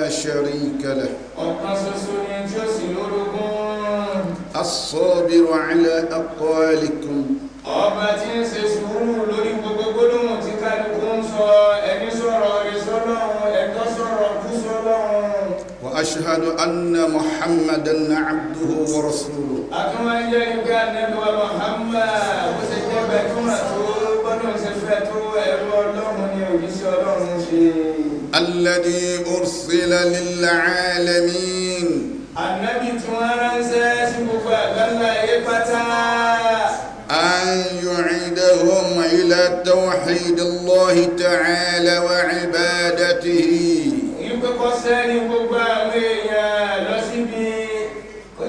لا شريك له. Ọ̀kan ṣoṣo ni tí ó sì lórogún. الصابر على أقوالكم. Ọba tí ń ṣe sùúrù lórí gbogbo gbólóhùn tí kálukú ń sọ, ẹni sọ̀rọ̀ rẹ̀ sọ́lọ́hun, ẹ̀tọ́ sọ̀rọ̀ kú sọ́lọ́hun. وأشهد أن محمدا عبده ورسوله. Àtúnwá jẹ́ ìgbé Ànábì wa Muhammad, bó ṣe jẹ́ gbajúmọ̀ tó, gbọ́dọ̀ ṣe fẹ́ tó, ẹrú Ọlọ́run ni, òjíṣẹ́ Ọlọ́run ṣe. الذي أرسل للعالمين. Ànábì tí wọ́n ránṣẹ́ sí gbogbo àgbáńlá ayé pátá. أن يعيدهم إلى توحيد الله تعالى وعبادته. Ìpè kọ́ sẹ́ni gbogbo àwọn èèyàn lọ síbi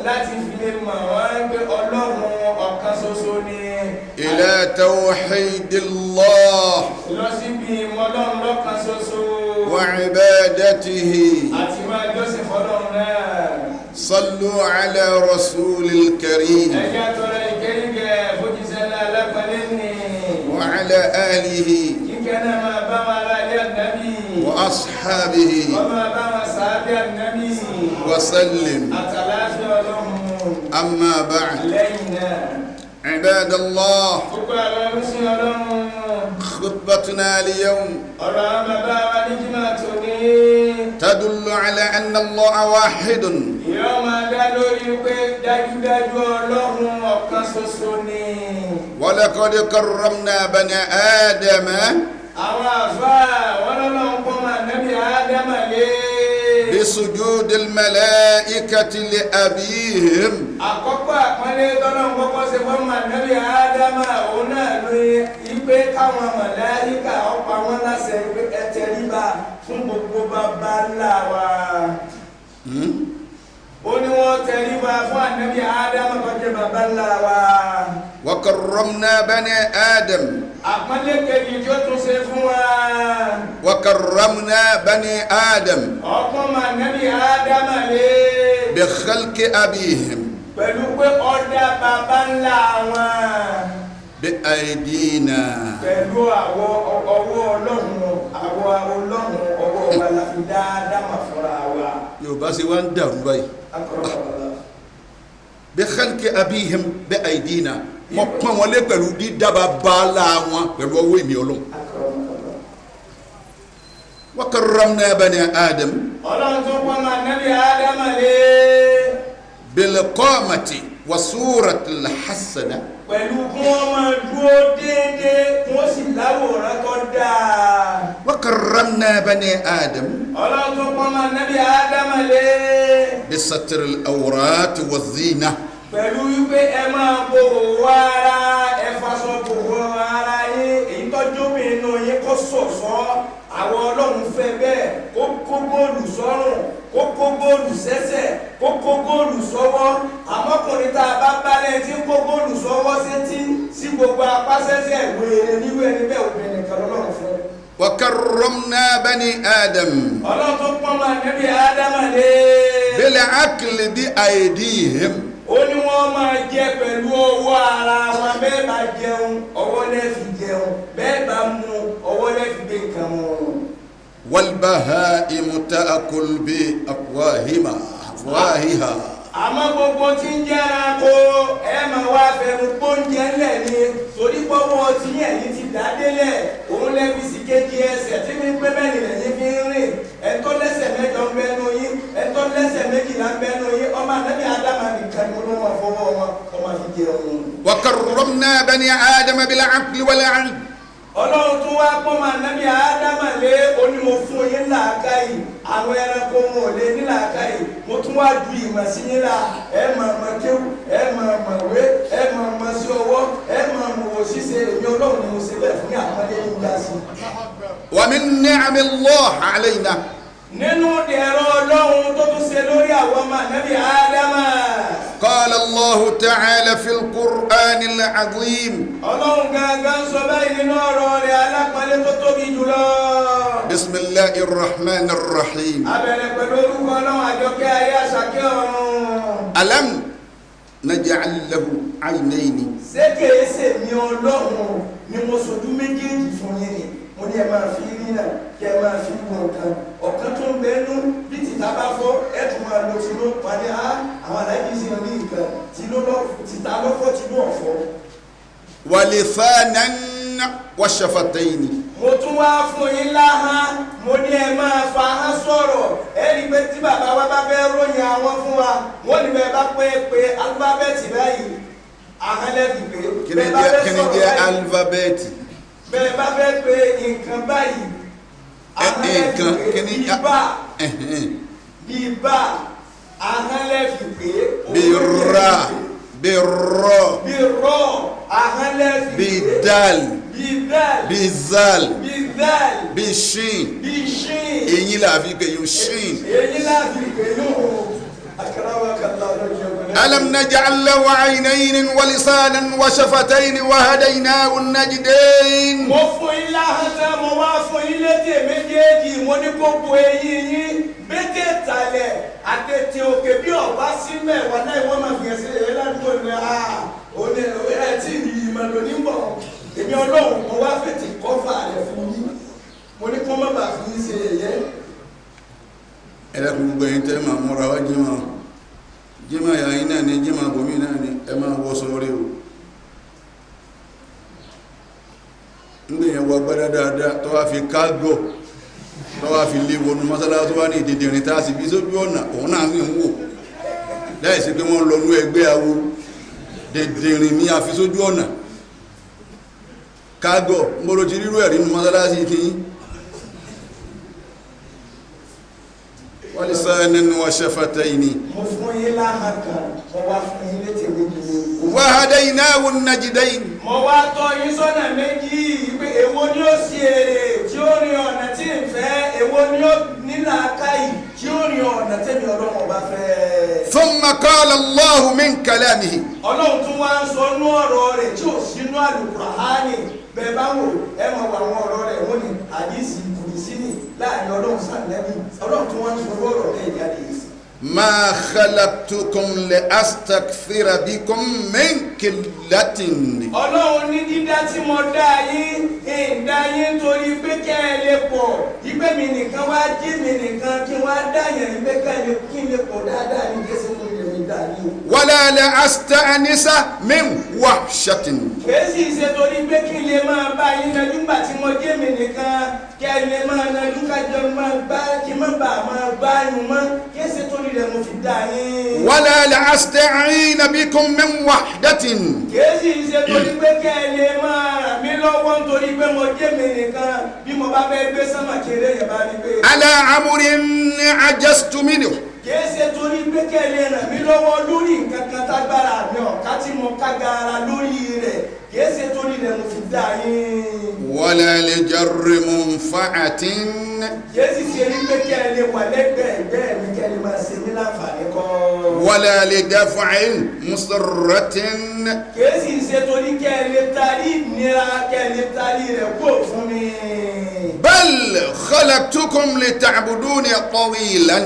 láti fi lè mọ̀ wọ́n pé Ọlọ́run ọ̀kan ṣoṣo ni. إلى توحيد الله Lọ síbi ìmọ̀ Ọlọ́run lọ́kan ṣoṣo. وعبادته. Àti máa jọ́sìn fọlọ́run náà. صلوا على رسول الكريم. Ẹ̀jẹ̀ àtọ̀rọ̀ ìkẹ́yìngẹ̀ fojìṣẹ́ ńlá alápẹ̀lẹ́ ni. وعلى آله Kíkẹ́ náà máa bá wọn ará ilé Ànábì. وأصحابه Wọ́n máa bá wọn sàábì Ànábì. وسلم. Àtàláfíà Ọlọ́run. أما بعد. Lẹ́yìn náà. عباد الله، Gbogbo àwọn ẹrúsìn Ọlọ́run. خطبتنا اليوم Ọ̀rọ̀ àwọn bàbá wa ní Jímọ̀ tòní. تدل على أن الله واحد. Ìyá máa dá lórí pé dájúdájú Ọlọ́run ọ̀kan ṣoṣo ni. ولقد كرمنا بني آدم. Àwọn àfáà wọn lọ́lọ́run pọ́n máa nẹ́bí Ádámà lé. بسجود الملائكة لأبيهم. Àkọ́kọ́ àpọ́nlé tọ́lọ́run kọ́kọ́ ṣe fọ́n máa nẹ́bí Ádámà, òun náà ló ipe káwọn màláíkà ọ̀pọ̀ àwọn láṣẹ pé ẹ tẹríba fún gbogbo bàbá ńlá wa. Ó ní wọ́n tẹríba fún ànẹ́bí Ádámà tó jẹ́ bàbá ńlá wa. وكرمنا بني آدم. Àpọ́nlé kejì tí ó tún ṣe fún wa. وكرمنا بني آدم Ọ̀pọ̀ máa nẹ́bí Ádámà lé. بخلق أبيهم. Pẹ̀lú pé ọ̀dà bàbá ńlá wọn. بأيدينا. Pẹ̀lú àwọ ọwọ́ Ọlọ́run, àwọ Ọlọ́run, ọwọ́ wa la fi dá Ádámà fúnra wa. Yorùbá ṣe wá ń dàrú báyìí. Akọ̀rọ̀. بخلق أبيهم بأيدينا, mo pọ́n wọn lé pẹ̀lú dídá bàbá ńlá wọn pẹ̀lú ọwọ́ èmi Ọlọ́run. وكرمنا بني آدم Ọlọ́run tó pọ́n máa nẹ́bí Ádámà lé. بالقامة وصورة الحسنة. Pẹ̀lú kí wọ́n máa dúró déédéé, kí wọ́n sì láwòrán tó dáa. وكرمنا بني آدم Ọlọ́run tó pọ́n máa nẹ́bí Ádámà lé. بستر العورات والزينة. Pẹ̀lú wípé ẹ máa bo òwò ara, ẹ faṣọ bo òwò ara yín, èyí tọ́jú mi inú yín kó ṣọ̀ṣọ́, àwọn Ọlọ́run fẹ́ bẹ́ẹ̀, kó kó góòlù sọ́rùn, kó kó góòlù sẹ́sẹ̀, kó kó góòlù sọ́wọ́. Àmọ́kùnrin tá a bá balẹ̀ tí ń kó góòlù sọ́wọ́, sétí, sí gbogbo apá, sẹ́sẹ̀, wèrè níwú ẹni bẹ́ẹ̀, obìnrin nìkan lọ́lọ́run fún. وكرمنا بني آدم Ọlọ́run tó pọ́n máa nẹ́bí Ádámà lé. بالأكل بأيديهم. Ó ní wọ́n máa jẹ pẹ̀lú ọwọ́ ara wọn. Bẹ́ẹ̀ bá jẹun, ọwọ́ lẹ́ fi jẹun. Bẹ́ẹ̀ bá mu, ọwọ́ lẹ́ fi gbé nǹkan mu. والبهائم تأكل بأفواهما أفواهها. Àmọ́ gbogbo tí ń jẹ́ ẹranko, ẹ máa wá fẹnu gbóúnjẹ ńlẹ̀ ni, torí pọ́wọ́ tí ẹ̀yìn ti dá délẹ̀, òun lẹ́bi sí kejì ẹsẹ̀ tí mi pé mẹ́rin lẹ́yìn fi ń rìn. Ẹ̀tọ́ lẹ́sẹ̀ 8 ń bẹ́nu yín, ẹ̀tọ́ lẹ́sẹ̀ 12 ń bẹ́nu yín. Ọmọ ànábì Ádámà nìkan ni wọ́n máa fọwọ́ wọn wọ́n máa fi jẹun. وكرمنا بني آدم بالعقل والعلم. Ọlọ́run tún wá pọ́n máa nábì Ádámà lé, onímọ̀ fún yín làákàyè, àwọn ẹranko wọn ò lè ní làákàyè. Mo tún wá ju ìmọ̀ sí yín la, ẹ máa ma kéwù, ẹ máa ma wé, ẹ máa ma sí ọwọ́, ẹ máa mọ̀ wò ṣíṣe. Èmi Ọlọ́run ni mo ṣe bẹ́ẹ̀ fún yín, àpọ́nlé yín ga sí. ومن نعم الله علينا. Nínú dẹ̀rọ Ọlọ́run tó tún ṣe lórí àwọn ọmọ ànábì Ádámà. قال الله تعالى في القرآن العظيم. Ọlọ́run gangan sọ báyìí nínú ọ̀rọ̀ rẹ̀ alápọ̀nlé tó tóbi jùlọ. بسم الله الرحمن الرحيم. Abẹ̀rẹ̀ pẹ̀lú orúkọ Ọlọ́run, àjọkẹ́ ayé, àṣàkẹ́ ọ̀run. ألم نجعل له عينين؟ Ṣé kìí ṣe mi Ọlọ́run ni mo sojú méjèèjì fún yín ni? Mo ní ẹ máa fi rí náà, kí ẹ máa fi wọ nǹkan ọ̀kan tó ń bẹnu bí ti tìta bá fọ́ ẹ tún máa lo tinú wọn ní á àwọn aláìní sì ń rí nǹkan tinú lọ tìta lọ́fọ́ tinú ọ̀fọ́. ولسانا وشفتين Mo tún wá fún yín láhán, mo ní ẹ máa fa ahọ́n sọ̀rọ̀. Ẹ rí i pé tí bàbá wa bá fẹ́ ròyìn àwọn fún wa, wọ́n ní bẹ́ẹ̀ bá pé pé alifábẹ́ẹ̀tì báyìí, ahọ́n lẹ́bi pé. Kí ni Bẹ́ẹ̀ bá jẹ́ fẹ́ kí ni sọ̀rọ̀ jẹ́ báyìí, alifábẹ́ẹ̀tì? bẹ́ẹ̀ bá fẹ́ pé nǹkan báyìí, ahọ́n lẹ́bi Nǹkan pé. kí ni Bíi bá, bíi bá, ahọ́n lẹ́bi pé. Bí ra, bí rọ, Bíi rọ, ahọ́n lẹ́bi bí pé. dal, Bíi dal, bí zal, bíi dal, bí shin. Bíi shin. Eyín là fi pé yóò shin. Èyí láti pè yóò akarawa kàlá lójú ọgbọ̀n. ألم نجعل له عينين ولسانا وشفتين وهديناه النجدين. Mo fún yín láhán tán, mo wá fún yín létè méjèèjì, mo ní kó bo eyín yín méjè tàlẹ̀ àtẹ̀tẹ̀ òkè. Bí ọ̀bá sí mẹ́wàá náà, wọ́n máa fi ẹsẹ̀ ẹ̀ ládùúgbò ní à òní ẹ̀ tí ìmọ̀ lóní ń bọ̀. Èmi Ọlọ́run, mo wá fètè kọ́fà rẹ̀ fún yín, mo ní kó má bàa fi yín ṣe ẹ̀yẹ. Ẹ dákun, gbogbo ẹ̀yin tẹ́ máa múra wá jímọ̀, jímọ̀ yà yín náà ni, jímọ̀ bòmí náà ni, ẹ máa wọ sọ́ọ́rẹ́ o. Ńgbè yẹn wọ agbádá dáadáa tó wá fi kágọ̀, tó wá fi lé wọnú mọ́sálásí, tó wá ní ìdìdìrín tá a sì bí sójú ọ̀nà, òun náà sì ń wò láì sí pé wọ́n lọ nú ẹgbẹ́ awo. Dìdìrín ní àfi sójú ọ̀nà kágọ̀ ń bọ́lọ́ ti rírú ẹ̀rí nínú mọ́sálásí kìí. ولسانا وشفتين. Mo fún yín láhán kan, mo wá fún yín létè méjì. وهديناه النجدين. Mo wá tọ́ yín sọ́nà méjì pé èwo ni ó ṣe èrè tí ó rin ọ̀nà tí ń fẹ́, èwo ni ó nílà káyì tí ó rin ọ̀nà tẹ́mi Ọlọ́run ọba fẹ́. ثم قال الله من كلامه. Ọlọ́run tún wá ń sọ nú ọ̀rọ̀ rẹ̀ tí ò sínú Àlùkùránì. Bẹ́ẹ̀ bá wò, ẹ mọ̀ wọ àwọn ọ̀rọ̀ rẹ̀, wọ́n ní àdìsí kùrìsí ní láàrin Ọlọ́run sànẹ́bí. Ọlọ́run tún wá ń sọ nú ọ̀rọ̀ rẹ̀ jáde yìí. ما خلقتكم لأستكثر بكم من قلة. Ọlọ́run ní dídá tí mo dá yín, ìdá yín torí pé kẹ́ ẹ lè pọ̀, ìgbé mi nìkan wá jí mi nìkan kí wá dá yẹn, ìgbé kẹ́ ẹ lè kí n lè pọ̀ dáadáa ní kẹsì tó lè mi dá yín o. ولا لأستأنس من وحشة. Kèésì ṣe torí pé kí n lè máa bá yín najú gbà tí mo jẹ́ mi nìkan, kẹ́ ẹ lè máa najú kájọ máa gbá kí n má bàa máa gbá yín mọ́, kèésì torí rẹ̀ mo fi dá yín. ولا لأستعين بكم من وحدة. Kèésì ṣe torí pé kẹ́ ẹ lè máa ràn mí lọ́wọ́ nítorí pé mo jẹ́ mi nìkan, bí mo bá fẹ́ gbé sánmà kéré yẹn bá rí pé. على أمر عجزت منه. Kìí ṣe torí pé kẹ́ ẹ lè ràn mí lọ́wọ́ lórí nǹkan kan tágbára mi ọ̀ká tí mo kágara lórí rẹ̀, kìí ṣe torí rẹ̀ mo fi dá yín. ولا لجر منفعة. Kìí sì ṣe ní pé kẹ́ ẹ lè wà lẹ́gbẹ̀ẹ́ ẹgbẹ́ mi, kẹ́ ẹ lè máa ṣe mí láǹfààní kọ́. ولا لدفع مصرة. Kìí sì ṣe torí kẹ́ ẹ lè tarí ìnira, kẹ́ ẹ lè tarí rẹ̀ kó fún mi. بل خلقتكم لتعبدوني طويلا.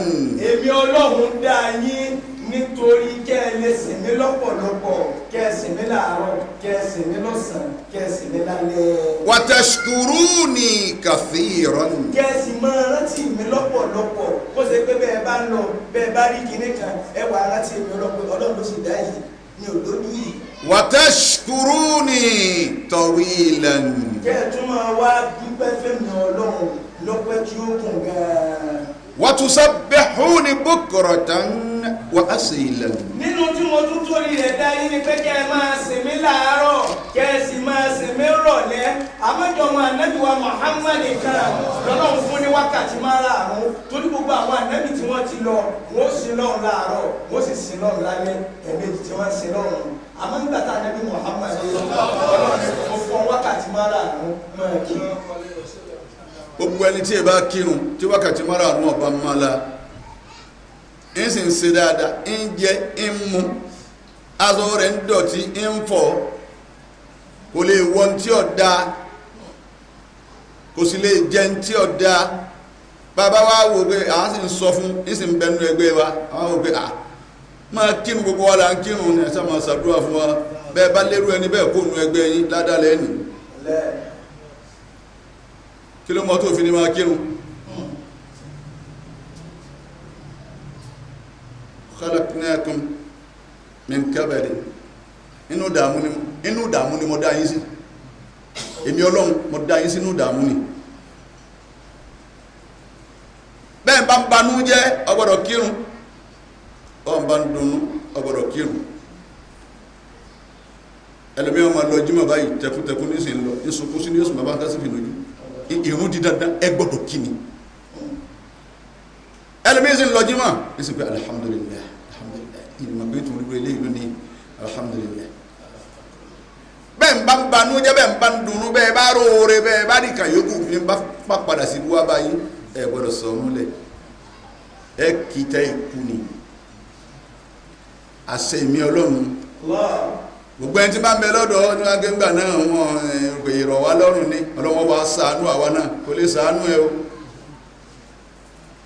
Èmi Ọlọ́run dá yín nítorí kẹ́ ẹ lè sìn mí lọ́pọ̀lọpọ̀, kẹ́ ẹ sìn mí láàárọ̀, kẹ́ ẹ sìn mí lọ́sàn-án, kẹ́ ẹ sìn mí lálẹ́. وتشكروني كثيرا. Kẹ́ ẹ sì máa rántí mi lọ́pọ̀lọpọ̀, kó ṣe pé bẹ́ẹ̀ bá ń lọ, bẹ́ẹ̀ bá rí kinní kan, ẹ wà rántí mi ọlọ́pọ̀. Ọlọ́run ló sì dá yìí ní òdòdó yìí. وتشكروني طويلا. Kẹ́ ẹ tún máa wá dúpẹ́ fẹ́mi Ọlọ́run lọ́pẹ́ tí ó kùn gan-an. وتسبحوني بكرة وأصيلا. Nínú tí mo tún torí rẹ̀ dá yín ni pé kẹ́ ẹ máa sìn mí láàárọ̀, kẹ́ ẹ sì máa sìn mí rọ̀lẹ́. Àmọ́jọmọ ànábì wa Muhammad kan lọ́lọ́run fún ní wákàtí márààrún, torí gbogbo àwọn ànábì tí wọ́n ti lọ, wọ́n sin lọ́run láàárọ̀, wọ́n sì sin lọ́run lálẹ́, ẹ̀ẹ̀mejì tí wọ́n sin lọ́run. Àmọ́ nígbà tá ànábì Muhammad, Ọlọ́run mo fún wákàtí márààrún máa kí. Gbogbo ẹni tí ẹ bá kírun tí wákàtí márààrún ọba máa la ń sì ń ṣe dáadáa, ń jẹ, ń mu, aṣọ rẹ̀ ń dọ̀tí ń fọ̀, kò lè wọ ní tí ò dáa, kò sì lè jẹ ní tí ò dáa. Bàbá wa wò pé à ń sì ń sọ fún ń sì ń bẹnu ẹgbẹ́ wa, àwọn wò pé à máa kírun, gbogbo wa là ń kírun ní ẹ̀sán, máa ṣàdúrà fún wa. Bẹ́ẹ̀ bá lérú ẹni bẹ́ẹ̀ kó nu ẹgbẹ́ yín ládàá lẹ́nu. Kí ló mọ́ tó fi ní máa kírun? khalaqnakum min kabad. Inú dààmú ni mo dá yín sí. Èmi Ọlọ́run mo dá yín sínú dààmú ni. Bẹ́ẹ̀ bá ń banú jẹ́ ó gbọ́dọ̀ kírun, ó ń bá ń dunnú ó gbọ́dọ̀ kírun. Ẹlòmíràn máa lọ jímọ̀ báyìí tẹkùtẹkù nísìnyí lọ ìsunkún sí ní oṣù bàbá kásì fi lójú. Ìrun di dandan, ẹ gbọ́dọ̀ kí ni. Ẹlòmíràn sì ń lọ jímọ̀ nísìnyí pé alihamudulilayi alihamudulilayi ìmọ̀ pé tòun rí eléyìí lónìí alihamudulilayi. Bẹ́ẹ̀ ń bá ń banú jẹ́, bẹ́ẹ̀ ń bá ń dunnú, bẹ́ẹ̀ bá róore, bẹ́ẹ̀ bá nìkan yòókù fi ń bá padà sí wá báyìí, ẹ gbọ́dọ̀ sọ múlẹ̀, ẹ kì í tẹ́ ikú ni. Àṣẹ ìmí Ọlọ́run. Gbogbo ẹni tí bá ń bẹ lọ́dọ̀ ní agbẹ́ngbà náà wọn èrò wa lọ́rùn ni. Ọlọ́wọ́n wa ṣàánú àwa náà, kò lè ṣàánú ẹ o.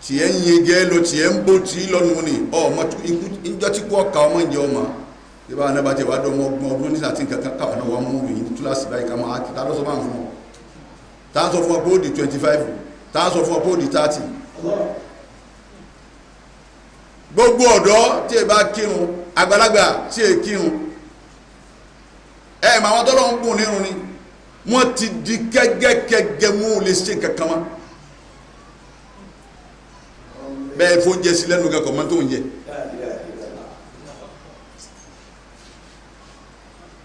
Tiẹ̀ ń yege lọ, tiẹ̀ ń bó tí lọ́nu ni ọmọ ikú njọ́ tí kò ọ̀ka ọmọ ìjẹ ọmọ bí báwa náà bá tiẹ̀ wá dán ọmọ ọgbọ̀n ọdún nígbà tí nǹkan kan káwọn náà wà mú yìí túláàsì báyìí ká máa ta ló sọ máa ń fún ọ. Tá a sọ fún ọ pé ó di 25, tá a sọ fún ọ pé ó di 30. Gbogbo ọ̀dọ́ tí ẹ bá kírun, àgbàlagbà tí ẹ kírun, ẹ mà wọn tọ́lọ́ ń gùn nírun ni wọ́n ti di kẹ́gẹ́kẹ́gẹ́, wọn ò lè ṣe kankan mọ́. Bẹ́ẹ̀ fóúnjẹ sí lẹ́nu kankan mọ́ tó ń jẹ.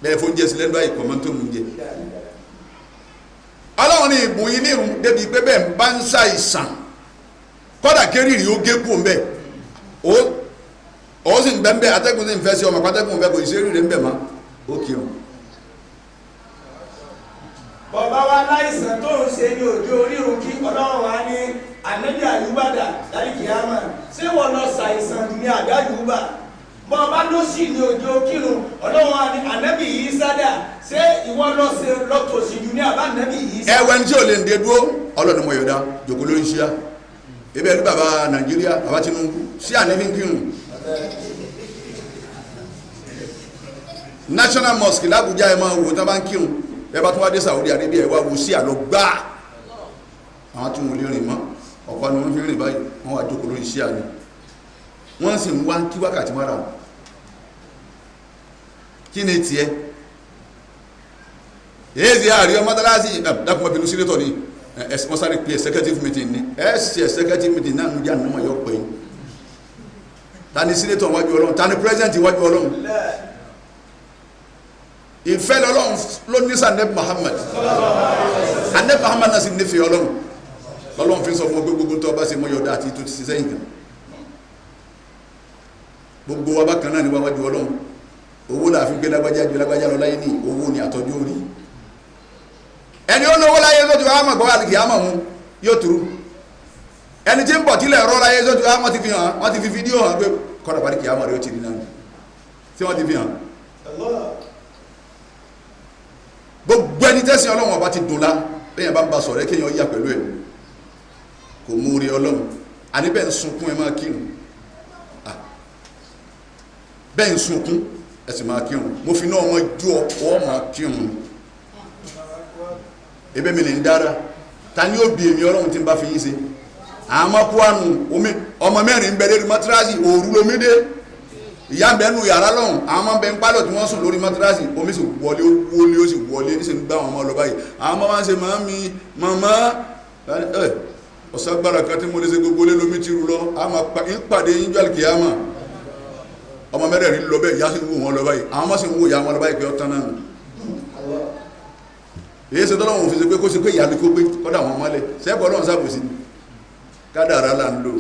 Bẹ́ẹ̀ fóúnjẹ sí lẹ́nu báyìí kọ́ mọ́ tó ń jẹ. Ọlọ́run ní ìbùn yín nírun débi pé bẹ́ẹ̀ ń bá ń ṣàìsàn, kọ́dà kérìrì ó gé kú ń bẹ́ẹ̀ ó sì ń bẹ́ ń bẹ́, atẹ́gùn sì ń fẹ́ sí ọmọ pátẹ́gùn fẹ́ kò sí eré rẹ̀ ń bẹ̀ mọ́, ó kírun. Bọ̀bá wa láìsàn tó ń ṣe ní òjò orírun kí Ọlọ́run wa ní ànábì àyùbádà láì kìámà, ṣé wọ́n lọ ṣàìsàn ní àbí àyùbá? Bọ̀bá ló sì ní òjò kírun, Ọlọ́run wa ní ànábì yìí sádà, ṣé ìwọ lọ ṣe lọ́tòsí jù ní àbá ànábì yìí sádà? Ẹwẹ́ ní tí ò lè ń de dúró, Ọlọ́run mọ̀ yọ̀dá jòkó lórí iṣẹ́. Ebi ẹni bàbá Nàìjíríà, bàbá Tinubu, sí àníbí kírun. National Mosque l'Abuja ẹ máa wò tán bá ń kírun. Ẹ bá tún wá dé Saudi Arabia ẹ wá wo sí àlọ gbáà. Àwọn tí wọn lè rìn mọ́, ọ̀pá ni wọ́n fi rìn báyìí, wọ́n wá jókòó lórí iṣẹ́ àná. Wọ́n sì ń wá kí wákàtí mara wọn. Kí ni tiẹ̀? Èyí ṣe àríyọ mọ́tálásí dákun ọbìnrin sínétọ̀ ni wọ́n sáré pé executive meeting ni. Ẹ ṣe executive meeting náà níjà nínú ọmọ yọ pé ta ni sínétọ̀ wájú Ọlọ́run, ta ni president wájú Ọlọ́run? Ìfẹ́ lọ́lọ́run ló ní sàn Ànábì Muhammad. Ànábì Muhammad náà sì nífẹ̀ẹ́ Ọlọ́run. Lọ́lọ́run fi sọ fún ọ pé gbogbo tó bá ṣe mọ́ yọ̀dá àti tó ti ṣiṣẹ́ yìí kan. Gbogbo wa bákan náà ni wájú Ọlọ́run. Owó là fi gbé lágbájá ju lágbájá lọ láyé ní owó ni àtọ́jú orí. Ẹni ó lówó láyé tó ti wá mọ̀ gbọ́wọ́ àlùkì àmọ̀ mu yóò turu. Ẹni tí ń bọ̀ tílẹ̀ rọ́ láyé tó ti wá wọ́n ti fi hàn, wọ́n ti fi fídíò hàn pé kọ́dà parí kìámọ̀ rẹ̀ ó ti rí náà. Tí wọ́n ti fi hàn. Gbogbo ẹni tẹ́sìn Ọlọ́run ọba ti dùn la, lẹ́yìn bá ń ba sọ̀rọ̀ kéèyàn yà pẹ̀lú ẹ̀. Kò mú orí Ọlọ́run. Àní bẹ́ẹ̀ ń sunkún ẹ máa kírun. Bẹ́ẹ̀ ń sunkún ẹ sì máa kírun. Mo fi náà ọmọ ju ọ máa kírun. Ebe mi ní ń dára. Ta ni ó bi èmi Ọlọ́run tí ń bá fi yín ṣe? Àmọ́ kúánù omi ọmọ mẹ́rin ń bẹ lórí mọ́tíráàsì, òru lomi dé. Ìyá ń bẹ nù yàrá lọ́hùn, àwọn ọmọ ń bẹ ń pálọ̀ tí wọ́n sùn lórí mọ́tíráàsì, omi sì wọlé, ó wọlé, ó sì wọlé, ní sì ń gbá àwọn ọmọ lọ báyìí. Àwọn ọmọ máa ń ṣe màámi, màmá, ẹ ọ̀sàgbára kan tí mo lè ṣe gbogbo lé lomi ti rú lọ, a máa ń pàdé yín jọ́ àlùkìyámà. Ọmọ mẹ́rẹ̀ẹ̀rin lọ bẹ́ẹ̀, ìyá sì ń wò wọn lọ báyìí, àwọn ọmọ sì ń wò ìyá wọn lọ báyìí pé ọ̀tán náà nù. Èyí ṣe tọ́lọ́wọ̀n òfin ṣe pé kó ṣe pé ìyá mi kó gbé kọ́dà wọn mọ́lẹ̀ sẹ́kọ̀ọ́ Ọlọ́run ṣàbòsí ni. Kádàrá là ń lò.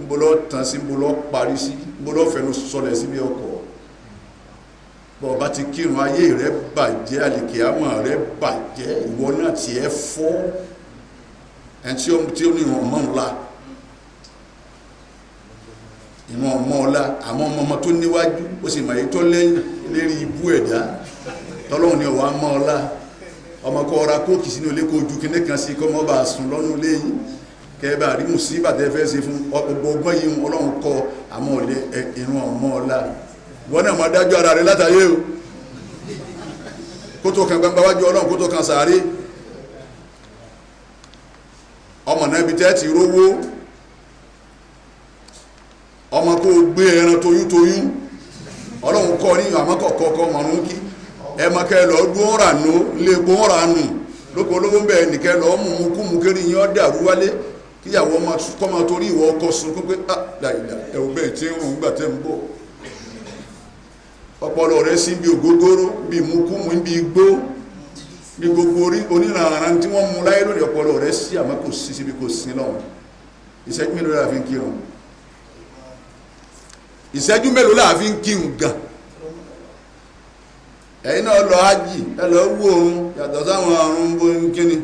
Ńbọlọ́ tán sí, ńbọlọ́ parí sí, ńbọlọ́ fẹnu sọlẹ̀ síbi ọkọ̀. Bọ́ọ̀ bá ti kírun ayé rẹ bàjẹ́, àlìkìyámọ̀ rẹ bàjẹ́, ìwọ náà tiẹ̀ fọ́. Ẹni tí ó ní ìwọ̀n ọmọ ńlá, ìwọ̀n ọmọ ọlá, àmọ́ ọmọ ọmọ tó níwájú, ó sì mọ̀ èyí tó lẹ́yìn lérí ibú ẹ̀dá. Tọ́lọ́run ni ọ̀wá mọ́ ọlá. Ọmọ kọ́ ọ̀ra kóòkì sínú ilé kó ojú kíní kan sí kọ́ mọ́ bá a sùn lọ́nu léyìn. Kẹ́ẹ̀bá rí mùsíbà tẹ́ fẹ́ ṣe fún ọgbọ ọgbọ́n yìí Ọlọ́run kọ àmọ́ ọ̀lẹ́ ìrun ọmọ ọ̀la. Wọ́n náà máa dájọ́ ara rẹ látàyé o. Kótó kan gbangba wájú Ọlọ́run, kótó kan sàárè. Ọmọ náà ibi tẹ́ ti rówó. Ọmọ kó o gbé ẹran toyúntoyún, ọlọ́run kọ́ ní àmọ́ kọ̀ọ̀kọ́ mọ̀rún kí ẹ mọ kẹ́ lọ dún ọ̀rà nù lè gbọ́n ọ̀rà nù lóko olówó ń bẹ̀ nìkẹ́ lọ mú mú kú mú kéré yín ọ́ dàrú wálé, kíyàwó ọmọ kọ́ máa torí ìwọ ọkọ sunkún pé ah dàìdà ẹ̀wù bẹ́ẹ̀ tí ń rùn gbà tẹ́ ń bọ̀. Ọpọlọ rẹ sí bí ògógóró, bí mú kú mú, bí igbó, bí gbogbo orí oníranran tí wọ́n mú láyé lónìí. Ọpọlọ rẹ sí, àmọ́ kò sí síbi, kò sí lọ́hùn. Ìṣẹ́jú mélòó la fi ń kírun? Ìṣẹ́jú mélòó la fi ń kírun gan? Ẹ̀yin náà lọ ájì, ẹ lọ wo oorun yàtọ̀ sáwọn àrùn kíni,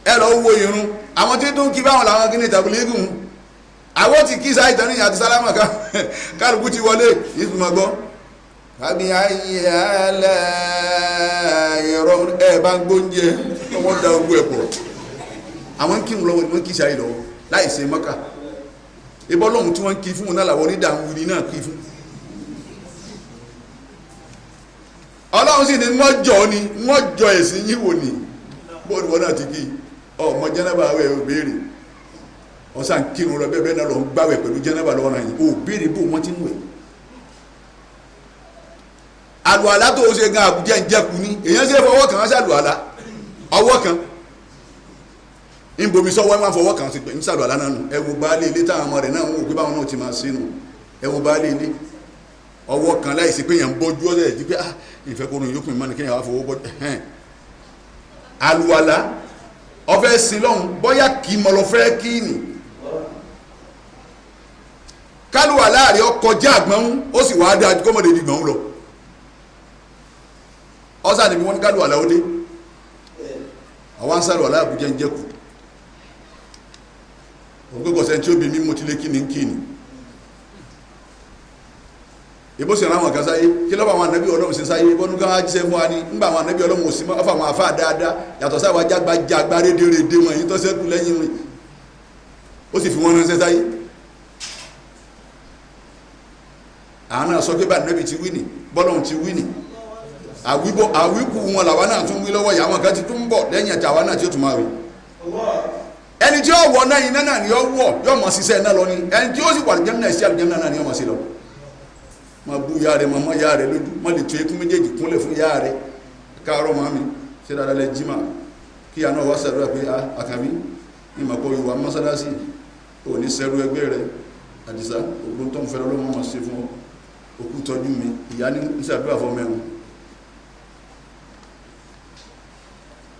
ẹ lọ wo irun àwọn tí tó ń kí báwọn làwọn kíni tàbílígùn. Àwọn tí kí sáà ìtàn níyàn àti sálámà kálukú ti wọlé ìtumọ̀ gbọ́ kábí ayé alẹ́ ẹ̀rọ ẹ̀ bá ń gbóúnjẹ, wọ́n da ogun ẹ̀ pọ̀. Àwọn ń kírun lọ́wọ́ ni wọ́n kí sáà lọ́wọ́ láì ṣe mọ́kà. Ìbọn lọ́hùn tí wọ́n ń kí fún wọn náà làwọn onídàáwìrì náà kí fún. Ọlọ́run sì ní wọ́n jọ ni wọ́n jọ ẹ̀sìn yín wò ní bóòlù wọn náà ti kí ọmọ jẹ́nàbà rẹ̀ ò béèrè. Ọ̀sán kírun lọ bẹ́ẹ̀ bẹ́ẹ̀ náà lọ ń gbàwẹ̀ pẹ̀lú jẹ́nàbà lọ́wọ́ náà yìí, ò béèrè bó wọ́n ti ń wẹ̀. Àlùwàlá tó o ṣe gan àbújá ń jẹ́kù ní èèyàn ṣe fọwọ́ kan ṣàlùwàlá ọwọ́ kan ń bomi sọ́wọ́, ẹ̀ máa fọwọ́ kan sí pé ń ṣàlùwàlá náà nù. Ẹ wo baálé ilé táwọn ọmọ rẹ̀ náà ń wò pé báwọn náà ti máa sínú. Ẹ wo baálé ilé ọwọ́ kan láìsí pé èèyàn ń bọ́jú ọ̀sẹ̀ ẹ̀dí pé ah ìfẹ́ kó yókùn ìmọ̀ ni kéèyàn wá fọwọ́ bọ́ ẹ̀hẹ́n. Àlùwàlá ọfẹ́ sin lọ́hùn bóyá kì í mọ lọ fẹ́ kí ni kálùwàlá rẹ̀ ọkọjá àgbọ̀n, ó sì wàá dáa kọ́mọdé di gbọ̀n lọ. Ọ̀sán níbi wọ́n ní kálùwàlá ó dé, àwọn ansálùwàlá àbújá ń jẹ́kù òun pé kọ̀sẹ̀ tí ó bí mímú tí lé kí ni ń kí ni ìbò sì rán àwọn kan sáyé. Kí lọ́wọ́ àwọn ànábì Ọlọ́run sì sáyé bọ́nú ká wá jíṣẹ́ fún wa ní ńgbà àwọn ànábì Ọlọ́run ò sí mọ́ fáwọn afá dáadáa yàtọ̀ sáwọn ajágbájágbá rédèrèdè wọn èyí tó ṣẹ́kù lẹ́yìn rìn, ó sì fi wọ́n ránṣẹ́ sáyé. Àwọn náà sọ pé bá ànábì ti wí nì, bọ́lọ́run ti wí nì, àwíbọ̀ àwíkù wọn làwa náà tún wí lọ́wọ́ yìí. Àwọn kan ti tún bọ̀ lẹ́yìn àti àwa náà tí ó tún máa wí. Ẹni tí ó wọ̀ náà iná náà ni ó wọ̀, yóò mọ̀ ṣiṣẹ́ náà lọ ni. Ẹni tí ó sì wà lìjẹ́mìnà iṣẹ́ àlìjẹ́mìnà náà ni ó mọ̀ sí lọ. Ma bú ya rẹ, ma mọ ya rẹ lójú, ma lè tó ekún méjèèjì kúnlẹ̀ fún ya rẹ. Káàárọ̀ màmí, ṣé dáadáa lẹ jí mà? Kí àná wá sàdúrà pé a àkàbí ní màkọ́ ìwà mọ́sálásì ò ní sẹ́rú ẹgbẹ́ rẹ. Àdìsá ogun tó ń fẹ́ lọ́wọ́ máa ṣe fún ọ, òkú tọ́jú mi. Ìyá ní sàdúrà fún mẹ́rin.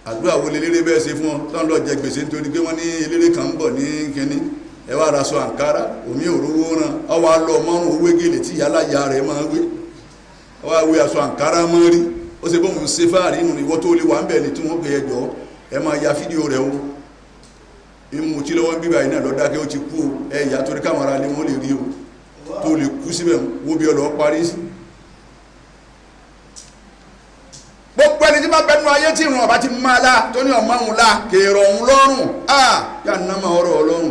Àdúrà wo leléré bẹ́ẹ̀ ṣe fún ọ tó ń lọ jẹ gbèsè nítorí pé wọ́n ní eléré kan ń bọ̀ ní kínní? Ẹ wá raṣọ àǹkárá omi òróró ràn ọwọ́ alọ mọ́rùn owó gèlè tí ìyá aláya rẹ̀ máa wé, ọwọ́ awé aṣọ àǹkárá mọ́ rí. Ó ṣe bóun ṣe fáàrí nù. Ìwọ tó lè wà ń bẹ̀ ní tí wọ́n pè é jọ, ẹ máa ya fídíò rẹ̀ o. Ìmú tí lọ́wọ́ ń bíbá yìí náà lọ dákẹ́, ó ti kú o. Ẹ ìyá torí káwọn ará lé wọn lè rí o tó lè kú síbẹ̀ wo bí ọlọ́ parí sí. Gbogbo ẹni tí bá bẹnu ayé tí ìrùn ọba ti máa la tó ní ọmọ òun la kèrò òun lọ́rùn a yà ná máa ọ̀rọ̀ ọlọ́run.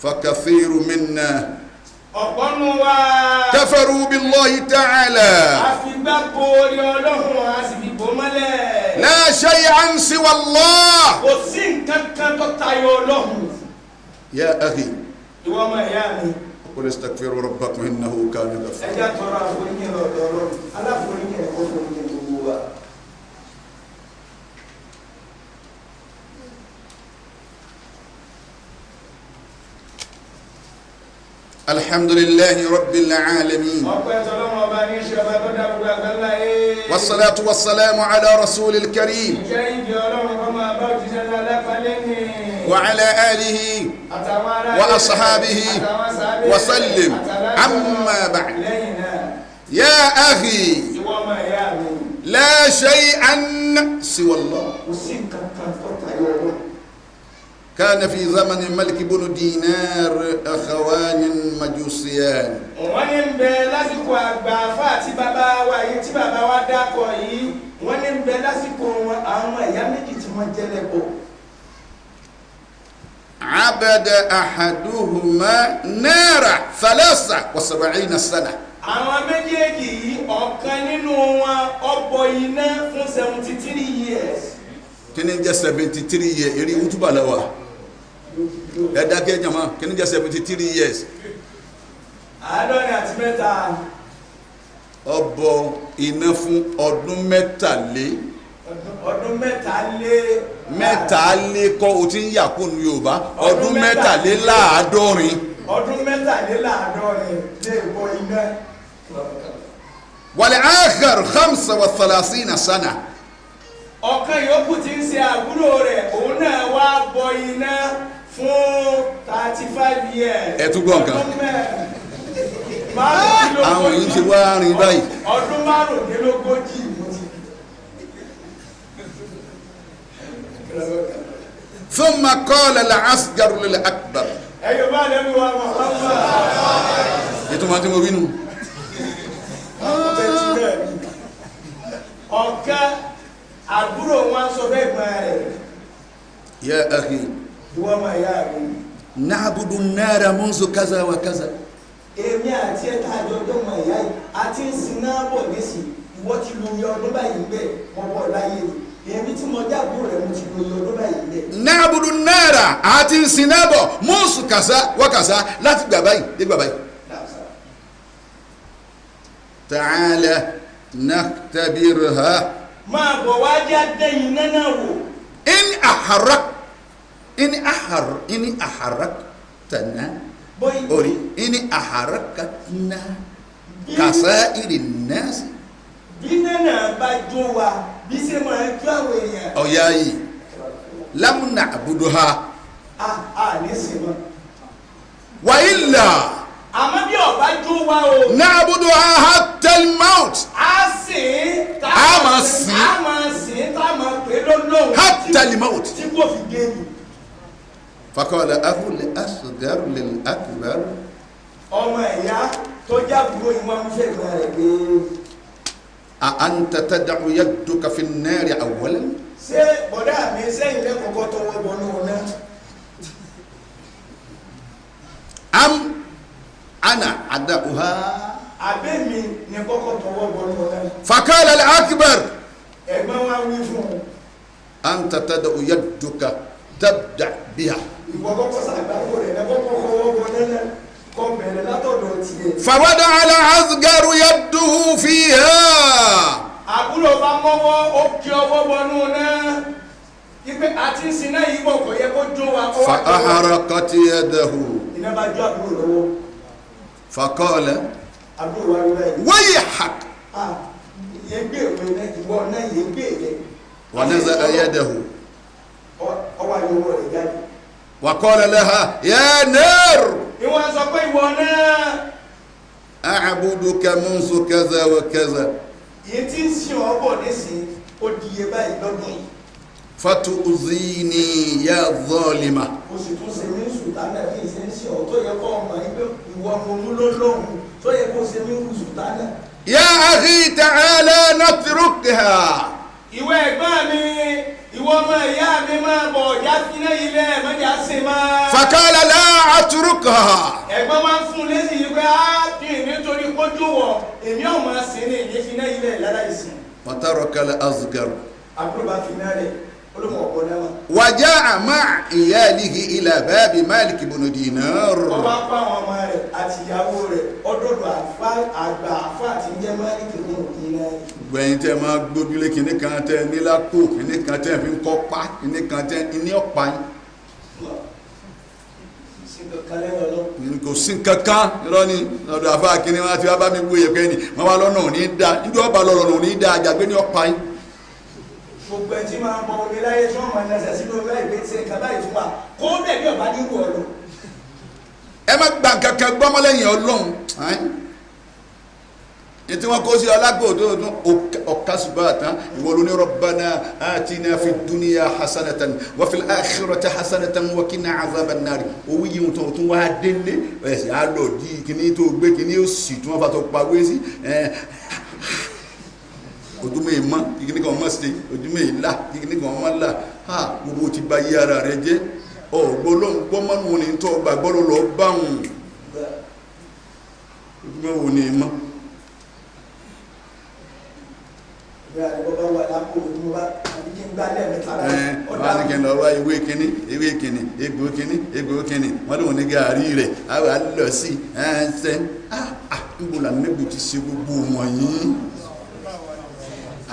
Fakathiru minna Ọ̀pọ̀ nu wa kafaru billahi ta'ala. Àfigbá borí Ọlọ́run, a sì fi bò mọ́lẹ̀. La shay'an siwa Allah. Kò sí nǹkan kan tó tayọ Ọlọ́run. Ya akhi, Ìwọ ọmọ ìyá mi, qul istaghfiru rabbakum innahu kana ghaffara. Ẹ jẹ́ tọrọ àforíjì lọ́dọ̀ Ọlọ́run. Aláforíjì ẹ̀ kó foríjì gbogbo wa. Alhamdulillahi rabbil alamin. Ọpẹ́ tọ́lọ́run ọba ní ṣe ọba tó dá gbogbo àgbáńlá yé. Wassalatu wassalamu ala rasulil karim. Ìjẹ́ ìjẹ́ Ọlọ́run kọ́ máa bá òjíṣẹ́ ńlá lápálẹ́ ní. Wa ala alihi Àtàwọn ará wa ilé, ashabihi àtàwọn sàábé, wa sallim. àtàlájọ. Amma ba'd. Lẹ́yìn náà, Ya akhi, ìwọ ọmọ ìyá mi, la shay'an siwa Allah. Kò sí nǹkan kan tó tayọ Ọlọ́run. كان في زمن الملك بن دينار أخوان مجوسيان. Wọ́n ní ń bẹ lásìkò àgbà àfa àti bàbá wa yìí tí bàbá wa dákọ̀ yìí, wọ́n ní ń bẹ lásìkò wọn àwọn ẹ̀yà méjì tí wọ́n jẹ́ lẹ́bọ̀. عبد أحدهما نارا 73 سنة. Àwọn méjèèjì yìí, ọ̀kan nínú wọn ọbọ iná fún 73 years. Kí ni jẹ́ 73 years? Eré wútúbà lọ́wọ́. Ẹ dákẹ́ jàmá, kí ni jẹ́ 73 years? 73. Ó bọ iná fún ọdún mẹ́tàlé. Ọdún mẹ́tàlé. Mẹ́tàlé kọ́, o ti ń yà kó nu Yorùbá, ọdún mẹ́tàléláàádọ́rin. Ọdún 73 lè bọ iná. والآخر 35 سنة. Ọ̀kan yòókù tí ń ṣe àbúrò rẹ̀, òun náà wá bọ iná fún 35 years. Ẹ tún gbọ́ nǹkan. Ọdún márùndínlógójì. Àwọn yìí ti wá rìn báyìí. Ọdún 35 mo ti. ثم قال الأصغر للأكبر. Ẹ̀yọ́ bá lẹ́nu wa Muhammad. Ìtumọ̀ tí mo wí nù. Ọ̀kan àbúrò wọn sọ fẹ́ gbọ́n rẹ̀. يا أخي، Ìwọ ọmọ ìyá mi. نعبد النار منذ كذا وكذا. Èmi àti ẹ̀ tá a jọ jọ mọ ìyá yìí a ti ń sin náà bọ̀ nísì, ìwọ ti lu iye ọdún báyìí ń bẹ̀, mo bọ̀ láyé ni, èmi tí mo jábọ̀ rẹ̀, mo ti lu iye ọdún báyìí ń bẹ̀. نعبد النار, àti ń sin náà bọ̀ منذ كذا وكذا, láti gbà báyìí dé gbà báyìí. تعالى نختبرها. Máa bọ̀ wá já dẹ́yìn iná náà wò. إن أحرق إن أحر إن أحرقتنا Bóyí orí إن أحرقتنا كسائر الناس. Bí iná náà bá jó wa bí ṣe máa jó àwọn èèyàn. Ọ̀yá yìí لم نعبدها. A ní sìn mọ́. وإلا Àmọ́ bí ọba jó wa o, نعبدها حتى الموت. a sìn tá A máa sìn. A máa sìn tá a máa pè é lọ́lọ́hùn حتى الموت. tí kò fi dé ni. فقال أخو الأصغر للأكبر: Ọmọ ẹ̀yà tó jábúrò yìí wọ́n ń fẹ́ gbọ́n rẹ̀ pé: أأنت تدع يدك في النار أولا؟ Ṣé bọ̀dá mi, sẹ́yìn lẹ́kọ̀ọ́kọ́ tọwọ́ bọnú náà? أم أنا أدعها؟ Àbẹ́mi ni kọ́kọ́ tọwọ́ bọnú náà? فقال الأكبر: Ẹ̀gbọ́n wa wí fún un: أنت تدع يدك، تبدأ بها. Ìwọ kọ́kọ́ sàgbákò rẹ̀ lẹ́kọ́kọ́ kọ́wọ́ bọnú náà, kọ́ bẹ̀rẹ̀ látọ̀dọ̀ tiẹ̀. فوضع الأصغر يده فيها. Àbúrò bá mọ́wọ́, ó kí ọwọ́ bọnú náà ipe àti ń sin náà yìí bọ̀, kò yẹ kó jó wa, kó wá jó wa. فأحرقت يده. Iná bá jó àbúrò lọ́wọ́. فقال: Àbúrò wa rí báyìí: ويحك. Ah, yẹ gbé ìwé náà, ìwọ náà yẹ gbé rẹ. ونزع يده. Ọwọ́ àyọwọ́ rẹ̀ jáde. وقال لها: يا نار، Ìwọ̀n sọ pé ìwọ náà، أعبدك منذ كذا وكذا، yìí tí ń sìn ọ́ bọ̀ nísìn, ó di iye báyìí lọ́dún yìí، فتؤذيني يا ظالمة؟ O sì tún ṣe mí sùtánà bí ìṣe ń sìn ọ́, tó yẹ kó ọmọ yìí pé ìwọ mo mú lólóhùn, tó yẹ kó ṣe mí sùtánà. يا أخي، تعالى نتركها. Ìwọ ẹ̀gbọ́n mi, ìwọ ọmọ ìyá mi, máa bọ̀ já finá ilẹ̀ mọ́jà ṣe máa. فقال: لا أتركها. Ẹ̀gbọ́n máa ń fún un lésì yìí pé á kí n nítorí kójú wọ̀, èmi ò máa sìn ní ìyẹn finá ilẹ̀ lára ìsìn. وترك الأصغر. Àbúrò bá finá rẹ̀, olóhùn ọ̀pọ̀ náà wà. وجاء مع عياله إلى باب مالك بن دينار. Ọba pa àwọn ọmọ rẹ̀ àti ìyàwó rẹ̀ ọdọọdọ àfa àgbà, àfa àti ń jẹ́ Málíkì fún òkè náà. Gbẹ̀yìn tẹ́ máa gbójúlé kìnní kan tẹ́ nílápò, kìnní kan tẹ́ fi ń kọ́ pa, kìnní kan tẹ́ ní ọ̀pá yín. Sí kankan lẹ́yìn Ọlọ́run. Kò sí kankan, irọ́ ni. Lọ́dọ̀ àfa kìnní wọn ti wá bá mi wú yẹ̀pẹ́ ni wọ́n wá lọ́nà òní dá níbi ọba lọ́nà òní dá, àjàgbé ní ọ̀pá yín. Gbogbo ẹ tí máa ń bọ omi láyé tí wọ́n máa ń lẹsẹ̀ sínú omi láyé pé ṣe nǹkan báyìí fún wa, kó bẹ̀ bí ọba nírú ọ lọ. Ẹ má gba kankan gbọ́mọlẹ́yìn Ọlọ́run ẹ́n? Ní tí wọ́n kó sí alágbò tó tún ọ̀ka ṣùgbọ́n àtàn, ìwọ ló ní ربنا آتنا في الدنيا حسنة وفي الآخرة حسنة وقنا عذاب النار. Owó yìí tó tún wá délé ẹ̀sìn á lọ di kíní tó gbé kíní ó sì tún wọ́n fa tó pawé sí ẹ̀, ojúmọ́ yìí mọ́ kíní kan mọ́ sí, ojúmọ́ yìí là kíní kan mọ́ là ha, gbogbo ti ba yí ara rẹ jẹ́. Ọ̀gbọ́n ló ń gbọ́ mọ́nù ní tó gbàgbọ́ ló lọ báwọn ojúmọ́ wo ni mọ́. Ìgbà àdìgbò bá wà lápò mi, mo bá àbí kí n gbá lẹ́ẹ̀mẹ́ta. Ẹ wọ́n á ní. kí n lọ wá ewé kínní, ewé kínní, egbò kínní, egbò kínní. Wọ́n lóun ní gàárì rẹ̀ àwọn àlọ́ sí ẹ̀ẹ́sẹ̀. Níbo la nẹ́bi ti ṣe gbogbo wọ̀nyí?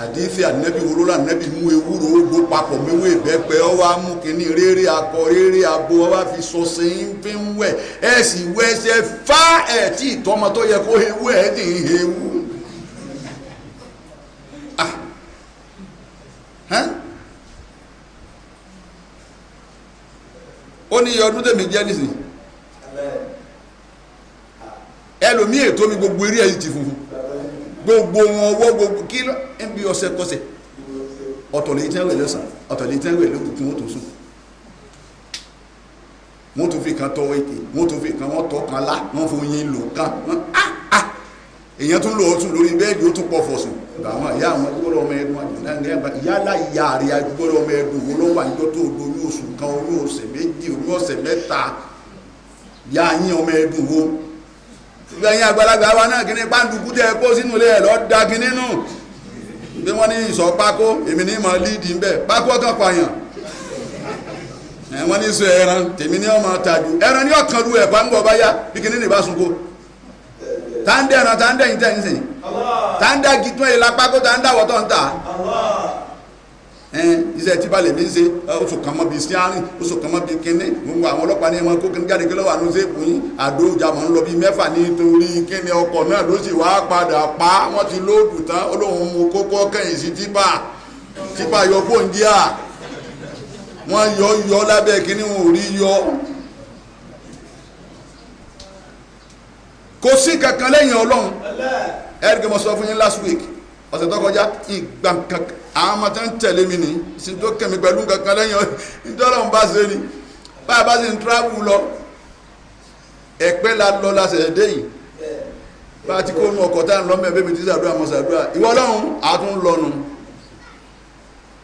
Àdéhìí ànẹ́bí wo ló la nẹ́bí mú ewúro gbó papọ̀ mẹ́wé ìbẹ́pẹ, ọ wá mú kínní réré akọ réré abo, ọ wá fi sọsẹ ń fi ń wẹ̀, ẹ sì wẹ̀ ẹsẹ̀ fá ẹ̀ tí ìtọ́mọ tó yẹ kó ewu ẹ̀ ti ń hewu. Ó ní iye ọdún tèmi jẹ́ nísìnyí, ẹlòmíì ètò mi gbogbo eré ẹ̀yìn ti funfun, gbogbo wọn ọwọ́ gbogbo kí ló ń bí ọṣẹ kọsẹ̀, ọ̀tọ̀ lè tẹ́wẹ̀ lọ́sàn, ọ̀tọ̀ lè tẹ́wẹ̀ lókùn kí wọ́n tó sùn, wọ́n tó fi kan tọ́ ètè, wọ́n tó fi kan wọ́n tọ́ kan lá, wọ́n fún yín lò kan, wọ́n á á èèyàn tún lò ó tún lórí bẹ́ẹ̀dì, ó tún pọ̀ fọ̀sùn. Àwọn ìyá àwọn agbọ́dọ̀ ọmọ ẹdun yálà ìyá rẹ̀ agbọ́dọ̀ ọmọ ẹdun wo ló wà níjọ́ tó doyún oṣù kan, oyún ọ̀sẹ̀ méjì, oyún ọ̀sẹ̀ mẹ́ta, yá yín ọmọ ẹdun wo. Gbẹ̀yìn àgbàlagbà wa náà kí ní pàǹdùkú tẹ́ kó sínú ilé ẹ̀ lọ da kí nínú bí wọ́n ní ìsọ̀ pákó, èmi ní mọ̀ líìdì ń bẹ̀ pákó ọkàn pààyàn. Wọ́n ní sọ ẹran tèmi ní ọmọ tàjú ẹran ní ọ̀kan lu ẹ̀pá ń bọ̀ báyá bí kí ní ìbá sunko. Tá ń dẹ̀ ẹran, tá ń dẹ̀ yín tẹ̀ ń sìn, tá ń dá gitún ẹ̀ la pákó, tá ń dáwọ́ tó ń tà. Iṣẹ́ tí balẹ̀ mi ń ṣe, oṣù kan mọ́ bíi síárìn, oṣù kan mọ́ bíi kínní, gbogbo àwọn ọlọ́pàá ní wọn kó kínní jáde kí lọ́wọ́ àánú ṣéèpù yín, àdó ìjà mọ̀ ń lọ bíi mẹ́fà nítorí kínní ọkọ̀ náà ló sì wá padà pa, wọ́n ti lóòdù tán, ó lóun mú kókó kẹ́yìn sí típà, típà yọ fóun díà, wọ́n yọ yọ lábẹ́ kínní wọn ò rí yọ. Kò sí kankan lẹ́yìn Ọlọ́run. Ẹ̀rí kí mo sọ fún yín last week, ọ̀sẹ̀ tó kọjá, ìgbà kankan àwọn ọmọ tó ń tẹ̀lé mi ní sí tó kẹ̀mí pẹ̀lú kankan lẹ́yìn ìtọ́lọ́run bá ṣe ni, bá a bá ṣe ń travel lọ, ẹ̀pẹ́ la lọ la ṣẹ̀ṣẹ̀ dé yìí, bá a ti kó nu ọkọ̀ tá à ń lọ mẹ́ẹ̀ bẹ́ẹ̀ mi ti ṣàdúrà mọ́ ṣàdúrà ìwọ Ọlọ́run àtún lọ́nu.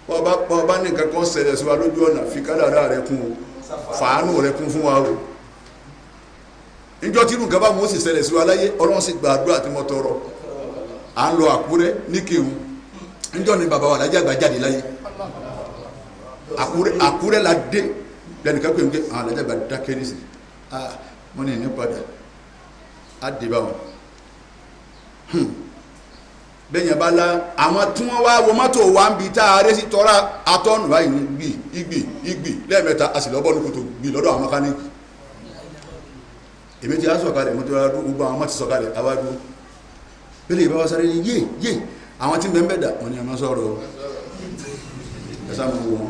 Bọ́ bá ní nǹkan kan ṣẹlẹ̀ sí wa lójú ọ̀nà, fi kádàrá rẹ kún o, fàánù rẹ kún fún wa o. Níjọ́ tí irú nǹkan bá wọn ó sì ṣẹlẹ̀ sí wa láyé, Ọlọ́run sì gbàdúrà tí mo tọrọ. À ń lọ Àkúrẹ́ ní Kírun njọ́ ni bàbá wa Alhaji Àgbà jáde láyé. Àkúrẹ́ la dé lẹ́nìkan pé nké àwọn Alhaji Àgbà dákẹ́ ní sìn, ah wọ́n ní ní padà á dé bá wọn. Bẹ́ẹ̀ yẹn bá la àwọn tí wọ́n wá wọ mọ́tò wa ń bi tá a rẹ́ sí tọ́ra atọ́nù báyìí ní gbì igbì igbì lẹ́ẹ̀mẹ́ta, a sì lọ́ bọ́ọ̀lù kòtò gbì lọ́dọ̀ àwọn mẹkáníìkì. Èmi ti á sọ̀kalẹ̀, mo ti wá dúró, gbogbo àwọn ọmọ ti sọ̀kalẹ̀, àwa dúró. Bẹ́ẹ̀ lè bá wa sáré ní yé yé àwọn tí ń bẹ ń bẹ dà, wọ́n ní ẹ má sọ̀rọ̀ o, ẹ sá mú wọn.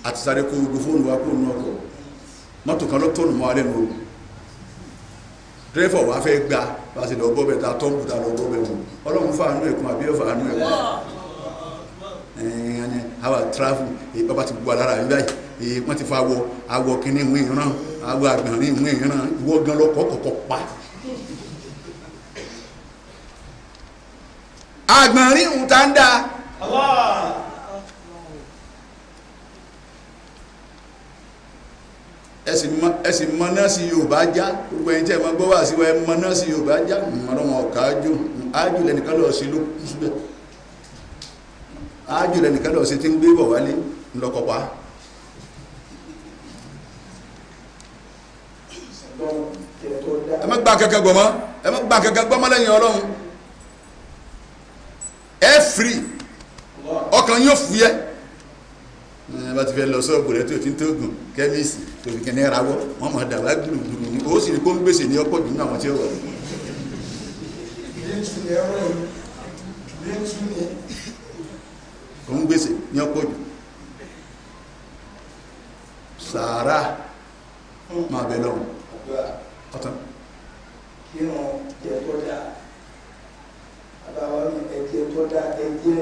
Àti sáré kó gbogbo fóònù wa kó nù ọkọ̀, mọ́tò kan ló tọ̀nù mọ́ alẹ́ nù o. Dírẹ́fọ̀ wa fẹ́ gba, bá a sì lọ bọ́ bẹ́ẹ̀ ta tọ́ǹbù ta lọ bọ́ bẹ́ẹ̀ wọn. Ọlọ́run fàánú ẹ̀kún àbí ọ̀fàánú ẹ̀kún. Ẹ̀ẹ́n àwa travel, bàbá ti bu alára mi báyìí, wọ́n ti fa awọ awọ kínní ìwé ìran, awọ àgbọ̀nrín ìwé ìran, ìwọ gan lọkọ̀ kọ̀kọ̀ pa. Àgbọ̀nrín ń ta ń da. Ẹ sì mọ nọ́ọ̀sì Yorùbá já, gbogbo ẹ̀yin tí ẹ mọ gbọ́ wá sí wa, ẹ mọ nọ́ọ̀sì Yorùbá já, mọ̀rọ̀ wọn ọ̀ka ájò, ájò lẹ́nìkan lọ́ọ́ sí ló kú síbẹ̀. Ájò lẹ́nìkan lọ́ọ́ sí tí ń gbé bọ̀ wálé ńlọkọ̀pá. Ẹ má gba kankan gbọ́ mọ́, ẹ má gba kankan gbọ́ mọ́ lẹ́yìn Ọlọ́run. Ẹ firi, ọkàn yóò fúyẹ́. Ẹ bá ti fẹ́ lọ sọ́ọ̀bù rẹ tó ti ń tóògùn kẹ́míìsì tó fi kẹ́ni ra wọ́, wọ́n máa dà wá gbùrùgbùrù ni, ó sì rí kó ń gbèsè ní ọ̀pọ̀ jù nínú àwọn tí ó wọ̀. Kó ń gbèsè ní ọ̀pọ̀ jù. Sàárà máa bẹ lọ́rùn. Ọ̀tán. Kírun jẹ tó dáa, àbáwá ní ẹ̀jẹ̀ tó dáa, ẹ̀jẹ̀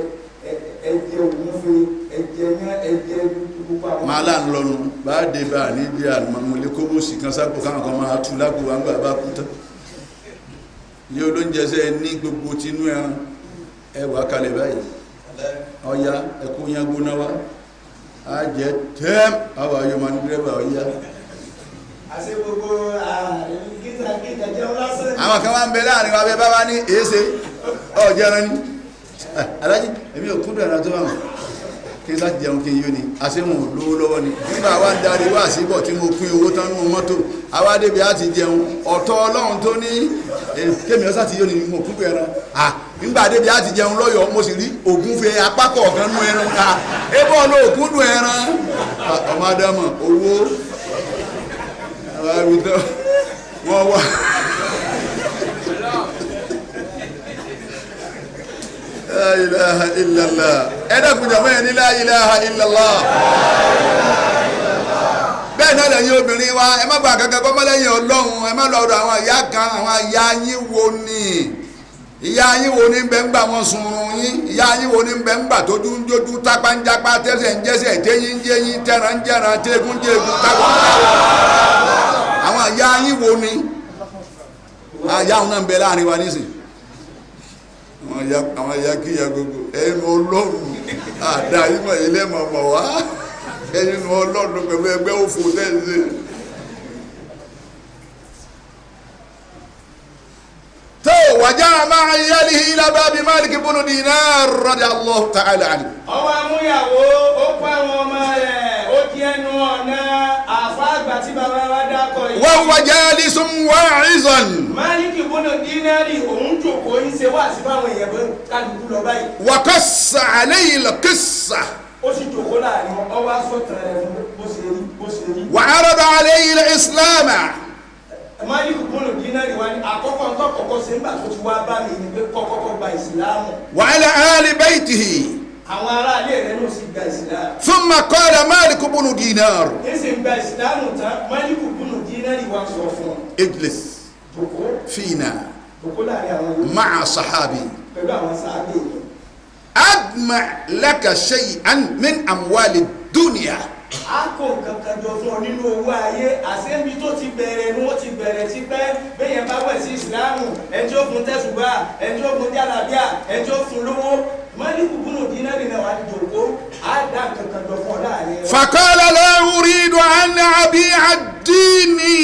ẹ̀jẹ̀ ògúnfe, ẹ̀jẹ̀ yán, ẹ̀jẹ̀ gbogbo àwọn. Máa là ń lọnu bá dé bá a níbi àmọ̀lẹ́ kóbó sì kan sápò káwọn kan máa tú lápò wá ń gbà bá kú tán. Ilé olóúnjẹ sẹ́ ní gbogbo tinú ẹran ẹ wà kalẹ̀ báyìí, ọya ẹkú yẹn gbóná wá, á jẹ tẹ́ẹ̀m àwọn ayọ̀ máa ní dírẹ́bà ọya. Àṣé gbogbo kíta kíta jẹun lásán. Àwọn kan wá ń bẹ láàrin wa bẹ bá wá ní èéṣe ọ̀jẹ̀rán ni Alájí èmi ò kúndùn ẹran tó wà wọn kí n sá jẹun kí n yó ni àṣehùn ò lówó lọ́wọ́ ni. Nígbà wa ń darí wá síbọ̀ tí mo pín owó tán nínú mọ́tò, àwa débi á ti jẹun ọ̀tọ̀ ọlọ́run tó ní kémi ọ̀sá ti yó ni mo kúndùn ẹran. Nígbà débi á ti jẹun lọ́yọ̀ọ́ mo sì rí ògúnfe apá kọ̀ọ̀kan nú ẹran. Ebó ló kúndùn ẹran ọmọ Ádámọ̀ owó wọ́n wá. La ilaha illallah. Ẹ dákun jàmọ́ ẹ ní la ilaha illallah. Bẹ́ẹ̀ náà lẹ́yìn obìnrin wa, ẹ má gba kankan kọ́ mọ́ lẹ́yìn Ọlọ́run, ẹ má lọ ọ̀dọ̀ àwọn ìyá kan, àwọn ìyá yín wo ni? Ìyá yín wo ni bẹ́ẹ̀ ń gbà wọn sunrun yín? Ìyá yín wo ni bẹ́ẹ̀ ń gbà tójú ń jójú, tápá ń jápá, tẹ́sẹ̀ ń jẹ́sẹ̀, téyín ń jẹ́yín, tẹ́ran ń jẹ́ran, tẹ́gùn ń jẹ́gùn, tápá ń tápá. Àwọn ìyá yín wo ni? Àyà òun náà ń bẹ láàrin wa nísìn. Àwọn ìyá kíyà gbogbo ẹnu Ọlọ́run àdá ìmọ̀ ilé mọ̀mọ̀ wá ẹnu Ọlọ́run pẹ̀lú ẹgbẹ́ òfò tẹ́sí. Tó wàjá máa yálì ilá bábí Malik ibn Dinar radiyallahu ta'ala anhu. Ọwọ́ amúyàwó ó kó àwọn ọmọ rẹ̀ ó di ẹnu ọ̀nà àfa àgbà tí bàbá wa dákọ̀ yìí. Wa huwa jalisun wa'izan. Malik ibn Dinari òun jòkó ń ṣe wá sí fáwọn èèyàn bó kálukú lọ báyìí. Wa qassa alayhi al-qissa. Ó sì jòkó láàrin ọwọ́ asọ̀tàn rẹ̀ fún bó ṣe rí bó ṣe rí. Wa arada alayhi al-islam. Malik ibn Dinari wa ni àkọ́kọ́ ńtọ́ kọ́kọ́ ṣe ńgbà tó ti wá bá mi ni pé kọ́kọ́kọ́ gba ìsìlámù. Wa ala ali baytihi. Àwọn aráalé rẹ̀ ló sì gba ìsìlámù. Thumma qala Malik ibn Dinar. Ní sì ń gba ìsìlámù tán, Malik ibn Dinari wa sọ fún un. Ijlis. Jòkó. Fina. Jòkó láàrin àwọn yòókù. Ma'a sahabi. Pẹ̀lú àwọn sàábé yìí. Adma laka shay'an min amwali dunya. A kò kankan jọ fún ọ nínú owó ayé, àṣẹ́bí tó ti bẹ̀rẹ̀ ni wọ́n ti bẹ̀rẹ̀ ti pẹ́. Bẹ́yẹn bá wẹ̀ sí ìsìlámù, ẹni tí ó fún tẹ̀sùbá, ẹni tí ó fún jálàbíà, ẹni tí ó fún lówó. Malik ibn Dinari náà wà ní jòkó, á dá kankan jọ fún ọ láàrin. Faqala la uridu an abi'a dini.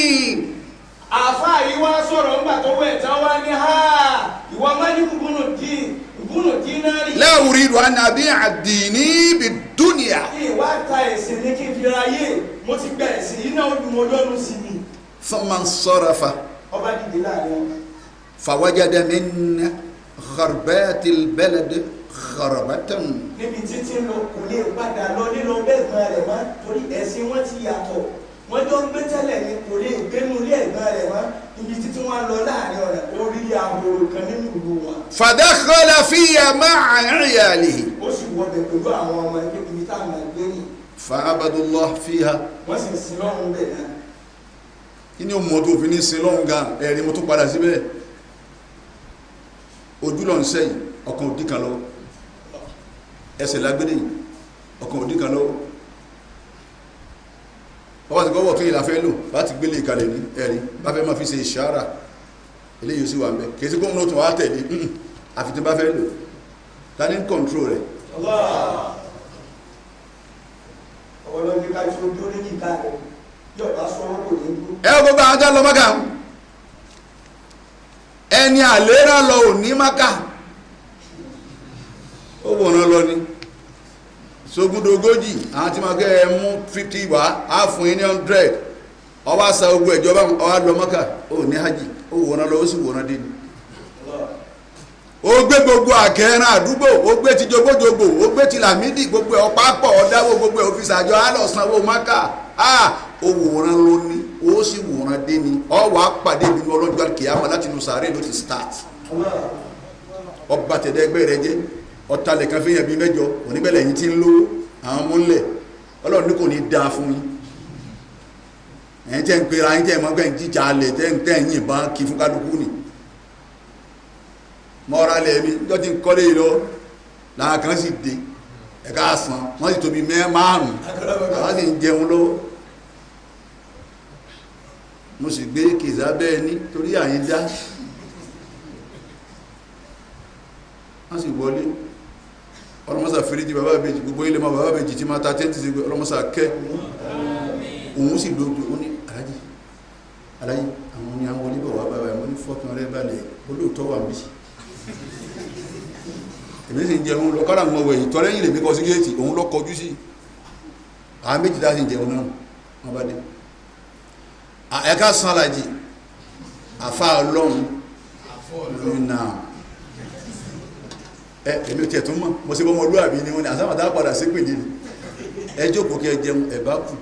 Àfáà yìí wá sọ̀rọ̀ ńgbà tó wẹ̀ tán wá ní ha, ìwọ Malik ibn Dinari. La uridu an abi'a dini bid-dunya. Ìwà ta ẹ̀sìn ní kí n fi ra yé, mo ti gba ẹ̀sìn yìí náà ó dùn mọ́ lọ́nu sí mi. Thumma insarafa. Ọba dìde láàrin wọn. Fawajada min kharbatil balad kharabatan. Níbi títí lọ kò lè padà lọ lílọ bẹ́ẹ̀ gbọ́n rẹ̀ mọ́ torí ẹ̀sìn wọn ti yàtọ̀. Wọ́n jọ ń gbé tẹ́lẹ̀ ni kò lè gbénu ilé ẹ̀gbọ́n rẹ̀ mọ́ ibi títí wọ́n lọ láàrin ọ̀rẹ́ orí ahoro kan nínú ìlú wọn. Fadakhala fiha ma'a 'iyalihi. Ó sì wọbẹ̀ pẹ̀lú àwọn ọmọ ẹgbẹ́ ibi táwọn ẹgbẹ́ ní. Fa'abadullah fiha. Wọ́n sì ń sin lọ́run bẹ̀ náà. Kí ni o mọ̀ tó fi ní sin lọ́run gan? Ẹ̀rí mo tún padà síbẹ̀. Ojú lọ ń sẹ́yìn, ọkàn òdì kan lọ́wọ́. Ẹsẹ̀ lágbédè yìí, ọkàn òdì kan lọ́wọ́. Bàbá ti gbọ́wọ́ tó yìí la fẹ́ lò láti gbélé ìkàlẹ̀ ní ẹ̀rí bá fẹ́ máa fi ṣe ìṣàrà eléyìí sì wà ń bẹ kì í sí gómìnà tó wà tẹ̀lé àfi tí bá fẹ́ lò ta ní ń kọ̀ǹtró rẹ̀. Ọlọ́ni ká tó dúró ní kíkà rẹ̀ yóò bá sọ wọn kò ní dúró. Ẹ wo gbogbo àwọn tó ń lọ Mákà ẹni àlérà lọ ò ní Mákà ó wòran lọ ni sógúndogójì àwọn tí ma kẹ́ ẹ mú 50 wá á fún yín ní 100 ọwọ́ àṣà ogun ìjọba ọwọ́ lọ Mọ́kà ó ní hajj ó wòran lọ ó sì wòran dé ni. Ó gbé gbogbo àkẹ́ràn àdúgbò, ó gbé ti jogbójogbò, ó gbé ti Làmídì, gbogbo ẹ̀ ọ̀pá pọ̀ ọ̀dáwó gbogbo ẹ̀ òfìsà àjọ á lọ sanwó Mọ́kà á ó wòran lọ ni ó sì wòran dé ni ọwọ́ àpàdé ìbínú ọlọ́jọ́ kìámà láti inú sàárè ló ti start. Ọba tẹ̀dẹ́gbẹ́ rẹ jẹ́ ọ̀talẹ̀ kan fi yàn bí mẹ́jọ oníbẹ̀lẹ̀ yìí ti ń lówó àwọn ọmọ ńlẹ̀ Ọlọ́run ní kò ní dáa fún yín. Ẹ̀yin tẹ́ ń pera yín tẹ́ ń mọ́gbẹ́ ń jíjà alẹ̀ tẹ́ ń tẹ́ ń yìnbọn kí fún kálukú ni. Mọ́ra lẹ̀ mi jọ́ ti ń kọ́lé yìí lọ làwọn kan sì dé ẹ̀ka àsán wọ́n sì tóbi mẹ́ márùn-ún àwọn sì ń jẹun lọ́wọ́. Mo sì gbé kìsà bẹ́ẹ̀ ní torí àyín dá wọ́n sì wọlé. Ọlọ́mọ́sà fèrèjì bàbá ìbejì gbogbo ilé ma bàbá ìbejì tí ma ta tẹ́ntì sí ọlọ́mọ́sà kẹ́ òun sì lóògbé ó ní alájì alájì àwọn ní àwọn olébọ̀ wà bàbá ẹ̀mọ́ ní fọ́kàn rẹ̀ balẹ̀ olóòtọ́ wà bí. Èmi sì ń jẹun lọ kọ́dà mọ̀ wẹ̀yìn tọ́lẹ́yìn lèmi kọ sí géètì, òun lọ kọjú sí. Àwọn méjì dá sí ń jẹun náà, wọ́n bá dé. Ẹ̀ka san alájì, àfa ọlọ́run nà ẹ èmi ò tiẹ̀ tún mọ̀, mo ṣe bọ́ ọmọlúwàbí ni wọ́n ní àsámàtà padà sí pèlè ni. Ẹ jókòó kí ẹ jẹun ẹ bá kù,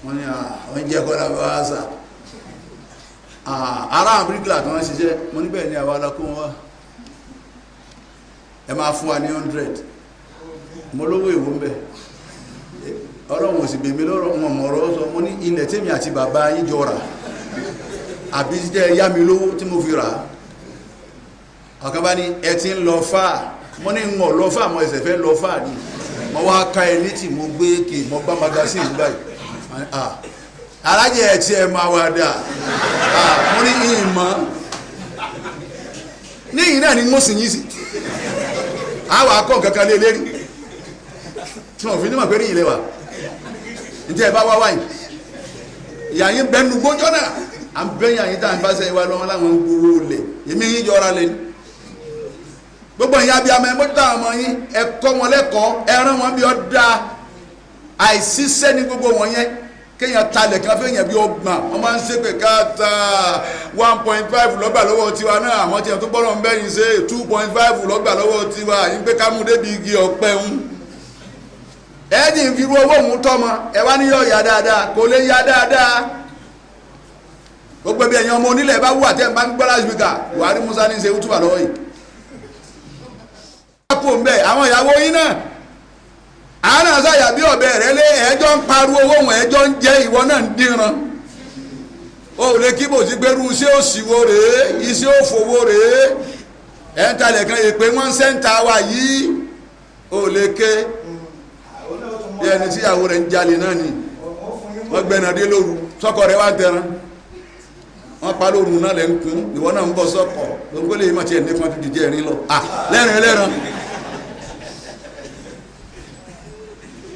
wọ́n ní àwọn jẹ́ kọ́dà bá wá sà. Ará àwọn bíríkìlà tí wọ́n ṣiṣẹ́, mo níbẹ̀ ni àwa la kó wọn wá. Ẹ máa fún wa ní 100. Mo lówó èwo ń bẹ̀. Ọlọ́run ò sì bèmí lọ́rọ̀ wọn mọ̀ ọ̀rọ̀ sọ. Mo ní ilẹ̀ tèmi àti bàbá yín jọ rà, àbí jẹ́ yá mi lówó tí mo fi rà á. Ọ̀kan bá ní ẹ ti ń lọ fà. Mo ní ń lọ fà, mo ẹsẹ̀ fẹ́ lọ fà ni. Mo wá ka ẹ létí, mo gbé kì mo gbá magazine báyìí. Alájẹ ẹ tí ẹ máa wá dà. Mo ní ìmọ̀. Níyìn náà ni mo sì yín sí. Àwọn akọ kankan lé lérí. Tí wọ́n fi ní mọ̀ pé ní ilé wa. Ǹjẹ́ ẹ bá wá wáyìí? Ìyá yín bẹnu gbójọ́ náà. À ń bẹ́yìn àyín tá à ń bá sẹ́yìn wá lọ́wọ́ láwọn ń gbowó lẹ̀. Èmi yín jọra lẹ̀ ni. Gbogbo ìyá bíi amọ̀ ẹ mójútó àwọn ọmọ yín, ẹ kọ́ wọn lẹ́kọ̀ọ́, ẹ rán wọn bí ọ da. Àìsísẹ́ ni gbogbo wọn yẹn. Kéèyàn talẹ̀ kan fẹ́yàn bí ọgbọ̀n, wọ́n máa ń ṣépè káàtà 1.5 lọ́gbà lọ́wọ́ tiwa náà, àwọn tiẹ̀ tó gbọ́dọ̀ ń bẹ́yìn ṣe 2.5 lọ́gbà lọ́wọ́ tiwa, yín pé ká mú débi igi ọ̀pẹ ń. Ẹ̀ẹ́dì ń fi ru owó òun tọ́mọ, ẹ wá ní yọ̀ ya dáadáa, kò lè ya dáadáa. Gbogbo ẹbí ẹ̀yin ọmọ onílẹ̀ bá wù àtẹ̀ bá ń gbọ́ láti Buhari Musa ní ṣe útúbà lọ́wọ́ yìí. Kò ń bẹ̀ àwọn ìyàwó yín náà, àánà sáyà bí ọ̀bẹ rẹ lé, ẹjọ́ ń pariwo owó wọn, ẹjọ́ ń jẹ́, ìwọ náà ń dínran. O ò lè kí bò sí gbẹrú iṣẹ́ òṣìwò rèé, iṣẹ́ òfòwò rèé, ẹ̀ ń talẹ̀ kan èpè wọ́n ń sẹ́ńtà wa yìí, o ò lè ké bí ẹni tí ìyàwó rẹ̀ ń jalè náà ni. Wọ́n gbẹ̀nà dé lóru, sọ́kọ rẹ̀ wá ń tẹran, wọ́n pa lóru náà lẹ́ ń kún, ìwọ náà ń bọ̀ sọ́kọ̀ lóńgbò lè má tiẹ̀ nípa tó jìjẹ́ ẹ̀rín lọ lẹ́rìn ẹlẹ́ran.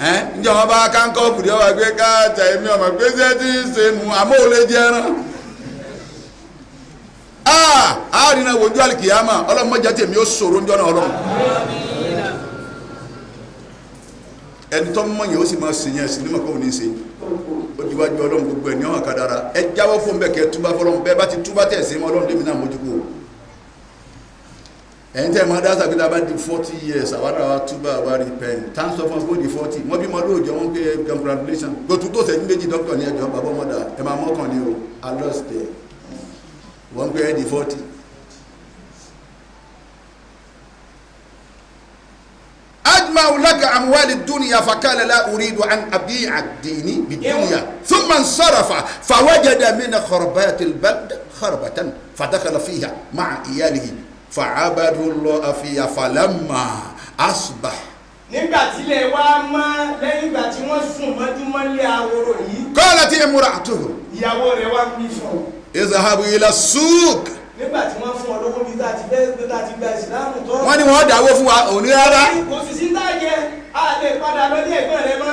Ǹjẹ́ wọn bá kánkọ́ọ̀bù dé wá gbé káàtà èmi ọmọ gbé ṣé tí ń ṣe nu àmọ́ ò lè jẹ ẹran. Àárínà wojú àlìkìyàmà ọlọ́mọdé tèmi ó ṣòro ń jọ́nà ọlọ́run. Ẹni tó mọ̀ yẹn ó sì máa sìn yẹn sí ní mọ̀ pé òun ní í ṣe. Ó di wájú ọlọ́run gbogbo ẹ̀ ní ọ̀hún àkàdára. Ẹ jáwọ́ fún bẹ́ẹ̀ kẹ́ túbá fọlọ́run, bẹ́ẹ̀ bá ti túbá tẹ̀ sí mọ́ ọlọ́run démi náà mójú kú o. Ẹ̀yin tẹ́ ẹ̀ máa dá sàgbéta bá di 40 years, àwa náà wá túbà wá repent. Tá ń sọ fún ọ pé ó di 40, wọ́n bímọ lóòjọ́ wọn pé congratulation. Gbòtú tó sẹ́yìn méjì dókítà ní ẹjọ́ bàbá ọmọdà ẹ máa mọ́kàn ní o, I lost there. Wọ́n pé ẹ di 40. أجمع لك أموال الدنيا فقال لا أريد أن أبيع الدين بالدنيا ثم انصرف فوجد من خربات البلد خربة فدخل فيها مع إياله فعبدوا الله فيها فلما أصبح. Nígbà tílẹ̀ wá mọ́, lẹ́yìn ìgbà tí wọ́n sùn mọ́júmọ́ lé ahoro yìí. قالت امرأته. Ìyàwó rẹ̀ wá ń bí fún. اذهبوا إلى السوق. Nígbà tí wọ́n fún ọ lówó bí tá a ti fẹ́ bí tá a ti gba ìsìláàmù tọ́. Wọ́n ní wọ́n dáwó fún wa òní rárá. Kò sì sí dájẹ́, a lè padà lọ ní ẹ̀gbọ́n rẹ mọ́,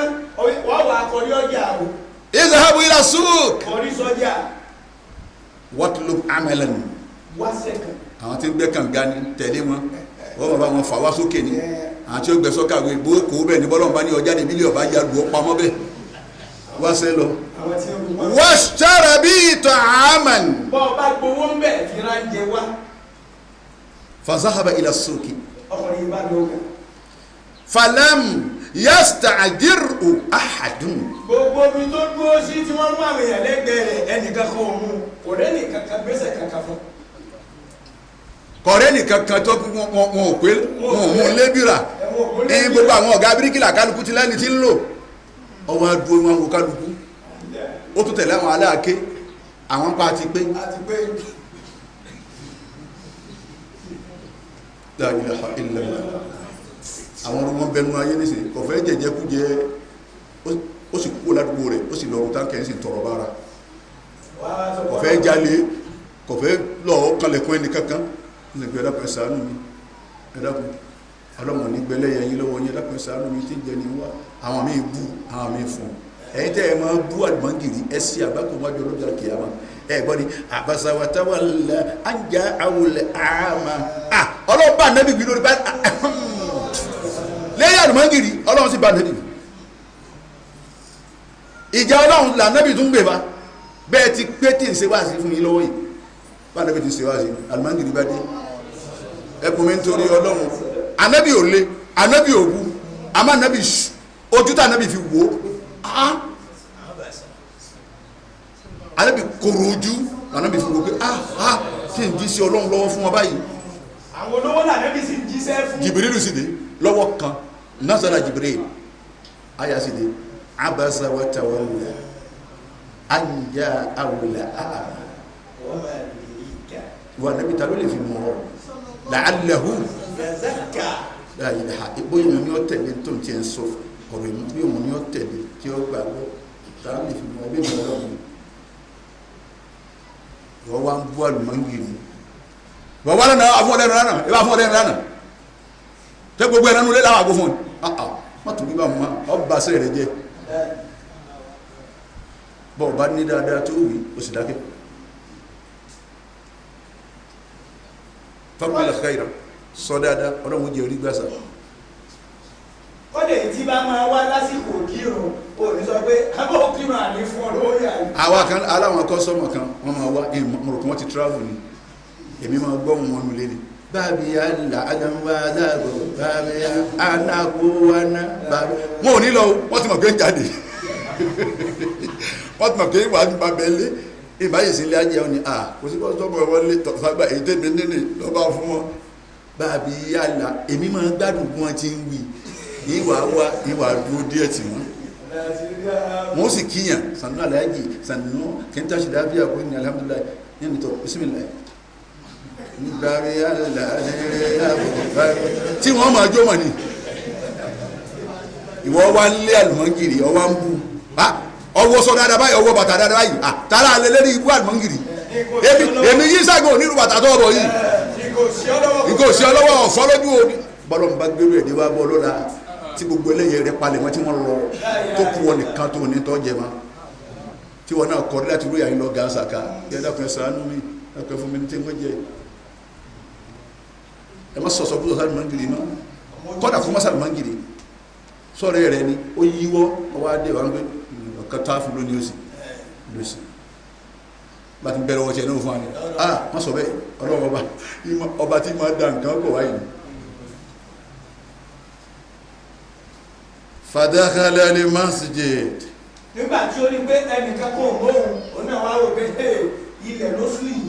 wọ́n wà á kọrí ọjà o. اذهبوا إلى السوق. Kọrí sọ́jà. واطلب عملا. Wá sẹ́kàn. Àwọn tí ń gbẹ́ kànga ni tẹ̀lé wọn, wọ́n bá wọn fà wá sókè ni. Àwọn tí ó gbẹ́ sọ́kàwé bó kó bẹ́ẹ̀ ni bọ́lọ́mùbá ní ọjà ní bílíọ̀ bá ya lù ọ́ pamọ́ bẹ́ẹ̀ wá sẹ́ lọ. Àwọn tí ń rú wọn. washtara bi ta'aman. Bọ́ ọ bá gbowó ń bẹ̀ fi ránjẹ wá. fazahaba ila suki. Ọkùnrin yìí bá lọ kà. falam yasta'jirhu ahadun. Gbogbo ibi tó dúró sí tí wọ́n mú àwọn èèyàn lẹ́gbẹ̀ẹ́ rẹ̀ ẹnìkan kan ò mú, kò rẹ́nìkan kan gbèsè kankan fún. Kọ̀rẹ́ nìkan kan tó wọn ò pé wọn ò mú lébìrà ní gbogbo àwọn ọ̀gá bíríkìlà kálukú ti lẹ́ni tí ń lò. Ọwọ́ adúró wọn wo kálukú, ó tún tẹ̀lé àwọn aláàké, àwọn pa ti pé. La ilaha illallah. Àwọn ọmọ bẹnu ayé nísìnyí kò fẹ́ jẹjẹ kú jẹ, ó sì kú ládùúgbò rẹ̀, ó sì lọ ọ̀run táǹkì ẹ̀ sì tọrọ bára. Kò fẹ́ jalè, kò fẹ́ lọ kalẹ̀kùn ẹnì kankan. Nígbà ẹ dákun ẹ ṣàánú mi, ẹ dákun ọlọ́mọ nígbẹ́lẹ́ yẹn yín lọ́wọ́ yín, ẹ dákun ẹ ṣàánú mi tí ń jẹ ní wá. Àwọn míì bú, àwọn míì fún. Ẹ̀yin tẹ́ ẹ máa bú àlùmọ́ngìrì, ẹ sí àgbákò wájú ọlọ́jà kìyàmá. Ẹ gbọ́ ni àbàṣàwàtàwàlà àjà àwòlẹ̀ àmà. Ọlọ́ba nẹ́bí gbin lórí bá. Lẹ́yìn àlùmọ́ngìrì ọlọ́run sì bá nẹ́bì. Ìjà ọlọ́run là nẹ́bì tún gbè bá. Bẹ́ẹ̀ ti pé tí ń ṣe wáàsí fún yín lọ́wọ́ yìí. Bá nẹ́bì ti ṣe wáàsí, àlùmọ́ngìrì bá dé. Ẹkùn mi ń torí ọlọ́run. Ànẹ́bì ò le, ànẹ́bì ò bu, àmọ́ ànẹ́bì ojú tá ànẹ́bì fi wò ó. Ànẹ́bì kòrò ojú, ànẹ́bì fi wò ó pé tí ń jí sí ọlọ́run lọ́wọ́ fún wọn báyìí. Àwọn olówó lànẹ́bì sì ń jíṣẹ́ fún. Jìbìrìlù sì dé lọ́wọ́ kan, nasara Jibril aya sì dé, abasa wa tawalla an ja'ahul a'ma. Wa nabi ta ló lè fi mọ̀ ọ́ la'allahu la ilaha, bóyá òun ni ó tẹ̀lé tó ń tiẹ̀ ń sọ ọ̀rọ̀ ìmú, bí òun ni ó tẹ̀lé tí ó gbà gbọ́, ta ló lè fi mọ̀ ọ́ bí mọ̀ ọ́ lọ́wọ́. Wọ́n wá ń bú àlùmọ́ngìrì, wọ́n wá lọ́nà àfún ọ̀lẹ́nu lánàá, ìbá fún ọ̀lẹ́nu lánàá tẹ gbogbo ẹ̀rọ nulẹ̀ láwọn àgbo fún ọ má tún bíbá mọ́ ọ bá sẹ́rẹ̀ rẹ jẹ́. Bọ́ ọ bá ní dáadáa tó wí o sì dákẹ́. Fábílì khaira sọ dáadáa, ọlọ́run jẹ́ orí gbàsà. Kọ́dé tí bá máa wá lásìkò kírun, o ní sọ pé abọ́ kírun àní fún ọ lórí àyè. Àwa kan aláwọn kọ́sọ́mọ̀ kan wọ́n máa wá, mo rò pé wọ́n ti travel ni, èmi máa gbọ́ wọn nulẹ̀ ni. Báàbí àlà àdàmbàdàgbò báàbí ànàkúwánà báàbí. Wọn ò ní lọ, wọ́n ti mọ̀ pé ń jáde, wọ́n ti mọ̀ pé wà á bá bẹ́ẹ̀ lé ìbáyìí sí ilé ajé ọ ni à kò sí kọ́sọ́mọ̀ wọn lé tọ́sàgbà èyí tèmi nínú lọ́ba fún wọn. Báàbí àlà èmi máa gbádùn bí wọ́n ti ń wí, ìwà wá ìwà dúró díẹ̀ tì wọ́n. Wọ́n sì kíyàn sànú aláàjì sànú kẹ́ńtà ṣìdábíà kò ní alhamdulilayi ní ìtọ́ bisimilayi tí wọ́n máa jó mọ̀ ní. Ìwọ wá ń lé àlùmọ́ngìrì, ọwá ń bú, ọwọ́ sọ dáadáa báyìí, ọwọ́ bàtà dáadáa báyìí, tààrà alẹ́ lérí ibú àlùmọ́ngìrì. Èmi yí ságo onírú bàtà tó ọbọ̀ yìí, nǹkan ò sí ọlọ́wọ́ ọ̀fọ́ lójú omi. Bọ́lọ̀ ń bá gbérú ẹ̀dẹ́ wá bọ́ lọ́la tí gbogbo ẹlẹ́yẹ rẹ palẹ̀ wọn tí wọ́n lọ tó kú wọn nìkan tó ní tọ́ jẹ ma tí wọn náà kọrí láti rúyà yín lọ gàásàká yẹ dákun ẹ ṣàánú mi, dákun ẹ fún mi ní tí wọ́n jẹ. Ẹ má sọ̀sọ̀ kúrò sáré mọ́ngìrì mọ́, kọ́dà fún mọ́sálì mọ́ngìrì sọ̀rọ̀ rẹ ni ó yíwọ́ ọwọ́ adé wa ń gbé ọ̀kan tá a fún lónìí òsì lósì bá ti bẹ̀rẹ̀ ọ̀tí ẹ̀ náà fún wa ni ah má sọ bẹ́ẹ̀, ọlọ́run ọba ọba tí máa da nǹkan kọ̀ wáyé. Fadakhala li masjid. Nígbà tí ó ní pé ẹnìkan kò mọ òun, òun náà wá rò pé ilẹ̀ ló sùn yìí,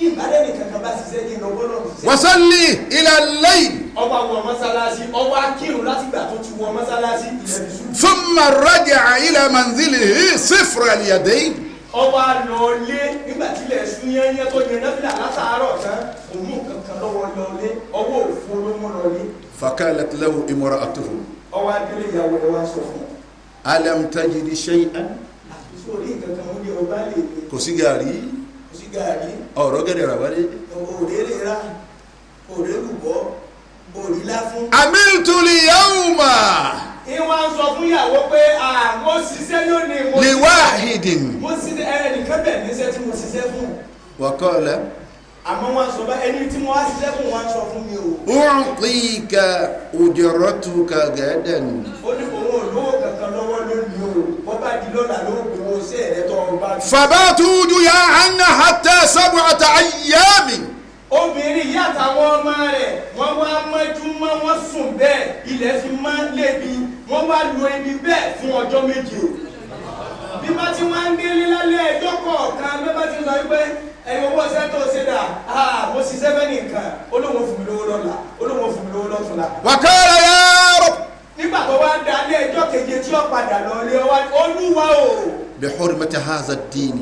ìbálẹ̀ nìkan kan bá ṣiṣẹ́ ní ìlọ́gbọ́n náà ṣiṣẹ́. Wasalli ila al-layl. Ọba wọ mọ́sálásí, ọba kírun láti gbà tó ti wọ mọ́sálásí ilẹ̀ ìṣú. Thumma raja'a ila manzilihi sifra al-yadayn. Ọba lọlé nígbà tí ilẹ̀ ṣú yẹ́nyẹ́ tó yẹn náfìlà látàárọ̀ tán, òun mú kankan lọ́wọ́ lọlé, ọwọ́ òfo ló mú lọlé. Faqalat lahu imra'atuhu. Ọwọ́ adélé ìyàwó ẹ wá sọ fún un. Alam tajidi shay'an. Àtúnṣe orí nǹkan kan ó ní ọba lè ní. Kò sí gàrí. Kò sí gàrí. Ọ̀rọ̀ gẹ̀dẹ̀ rà wálé. Òrèrè rà, òrèrùbọ̀, òrìlá fún. Amiltu li-yawma. Ìwà ń sọ fún ìyàwó pé mo ṣiṣẹ́ lónìí. Li wahidin. Mo ṣiṣẹ́ ẹnìkan bẹ̀ níṣẹ́ tí mo ṣiṣẹ́ fún. Wa qala. Àmọ́ wọ́n sọ bá ẹni tí mo wá ṣiṣẹ́ fún wọn sọ fún mi o. U'tika ujratuka gadan. Ó ní òun ò lówó kankan lọ́wọ́ lónìí o, bọ́ bá di lọ́la ló gbowó sí ẹ̀rẹ́ tó ọba. Fabatu juya'an hatta sab'ata ayyamin. Obìnrin yìí àtàwọn ọmọ rẹ̀ wọ́n wá mọ́jú mọ́ wọ́n sùn bẹ́ẹ̀, ilẹ̀ fi mọ́ lébi, wọ́n wá lo ibi bẹ́ẹ̀ fún ọjọ́ méje. Bí bá ti wá ń délé lálẹ́ ẹjọ́ kọ̀ọ̀kan, bí bá ti sọ wípé ẹ̀yin owó ọ̀sẹ̀ tó ṣe dà, mo ṣiṣẹ́ fẹ́ nìkan, ó lóun fún mi lówó lọ́la, ó lóun fún mi lówó lọ́túnla. Wa qala ya Rabb. Nígbà tó wá ń dalé ẹjọ́ keje tí ó padà lọ ilé wa, Olúwa o. Bi hurmati hadha ad-din.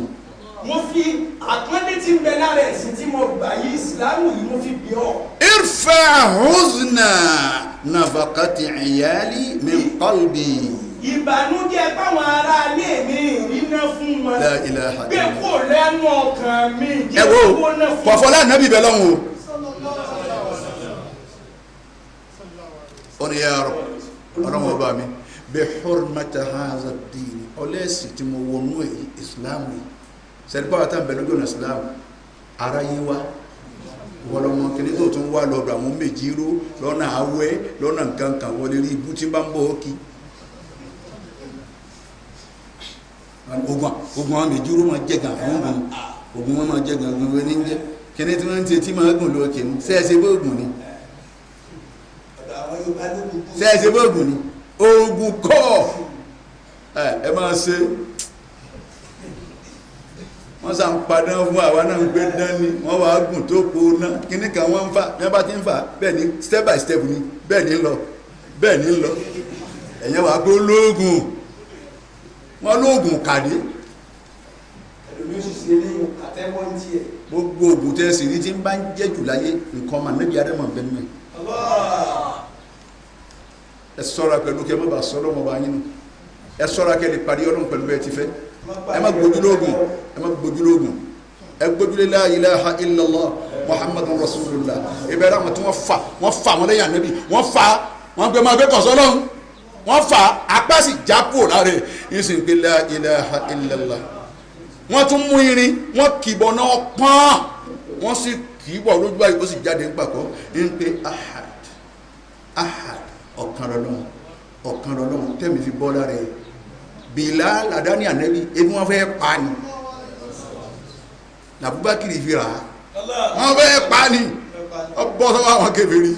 Mo fi àpọ́nlé tí ń bẹ lára ẹ̀sìn tí mo gbà yí ìsìlámù yìí mo fi bí ọ. Irfa' huzna nafaqati 'iyali min qalbi. Ìbànújẹ́ báwọn ará ilé mi ìrìnà fún wọn. La ilaha Gbé kò lẹ́nu ọkàn mi. Ẹ wo kọ̀fọ́lá nàbí bẹ̀ lọ́hùn o. Ó ní ya Rabb, ọlọ́run ọba mi, bi hurmati hadha ad-din, ọlẹ́sìn tí mo wọnú ìsìlámù yìí. Sẹ́ni báwa tá à ń bẹ lójú ọ̀nà ìsìlámù, ara yé wa, Wọlọmọ kìnní tó tún wà lọ́dọ̀ àwọn méjì ró lọ́nà awẹ́ lọ́nà nǹkan kan wọlé rí ibú tí bá ń bọ̀ kí. Ogun ogun àwọn méjì ró máa jẹ gan àwọn ogun ogun wọn máa jẹ gan ogun wọn ní jẹ kìnní tí wọ́n ń ṣe tí máa gùn lókè ní sẹ́ẹ̀sì bóògùn ni Ọ̀dọ̀ àwọn Yorùbá ló kúkú. Sẹ́ẹ̀sì bóògùn ni ogun kọ́ ẹ máa ṣe wọ́n sá ń padà fún àwa náà ń gbé dání wọ́n wàá gùn tó po ná kíní kan wọ́n ń fà bí wọ́n bá ti ń fà bẹ́ẹ̀ ni step by step ni bẹ́ẹ̀ ni ń lọ bẹ́ẹ̀ ni ń lọ ẹ̀yẹ́ wàá gbó lóògùn wọ́n lóògùn kàdé. Ẹlòmí ó sì ṣe eléyìí àtẹ́wọ́ ń tiẹ̀. Gbogbo ògùn tẹ́ sì rí tí ń bá ń jẹ́ jù láyé nǹkan ọmọ níbi adẹ́mọ̀ bẹ́ẹ̀ nù. Allah. Ẹ ṣọ́ra pẹ̀lú kí ẹ má bàa sọ ọlọ́mọ bá yín nù, ẹ ṣọ́ra kẹ́ lè parí ọlọ́run pẹ̀lú bẹ́ẹ̀ ti fẹ́. Ẹ má gbójú lóògùn, ẹ má gbójú lóògùn, ẹ gbójúlé la ilaha illallah muhammadun rasulullah. Ìbẹ̀rẹ̀ àwọn tí wọ́n fà wọ́n fà wọ́n lẹ́yìn ànábì wọ́n fà wọ́n gbé máa gbé kọ̀sọ́ lọ́hùn wọ́n fà apá sì já kúrò lára ẹ̀ yìí sì ń gbé la ilaha illallah. Wọ́n tún mú irin wọ́n kìbọ̀ náà pọ́n wọ́n sì kìbọ̀ lójú báyìí ó sì jáde ń pàkọ́ ń pé ahad ahad ọ̀kan lọ́lọ́run ọ̀kan lọ́lọ́run tẹ́mi fi bọ́ lára ẹ̀. Bilal ladani anabi ebi wọ́n fẹ́ pa ni làbúbákiri fi rà á wọ́n fẹ́ pa ni ọbọ̀ sọ́wọ́ àwọn kèfèrí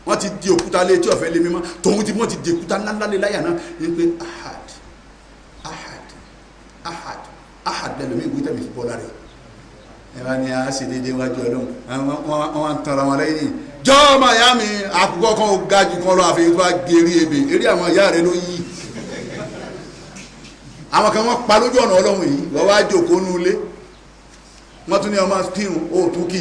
wọ́n ti di òkúta lé tí ọ̀fẹ́ lé mímọ́ tòun ti wọ́n ti di òkúta ńláńlá lé láyà náà ní pé ahad ahad ahad ahad lẹ́nu mi ìwé tẹ̀mí fi bọ́ lára ẹ̀. Ẹ bá ní a ṣe déédéé wájú ọlọ́run wọ́n wá ń tanra wọn lẹ́yìn jọ́ọ́ màyá mi àkùkọ kan ò ga jù kan lọ àfi tó bá gé eré ebè eré àwọn ìyá rẹ ló yí àwọn kan wọ́n pa lójú ọ̀nà ọlọ́run yìí wọ́n wá jókòó nú ilé wọ́n tún ní ọmọ kírun ó tún kí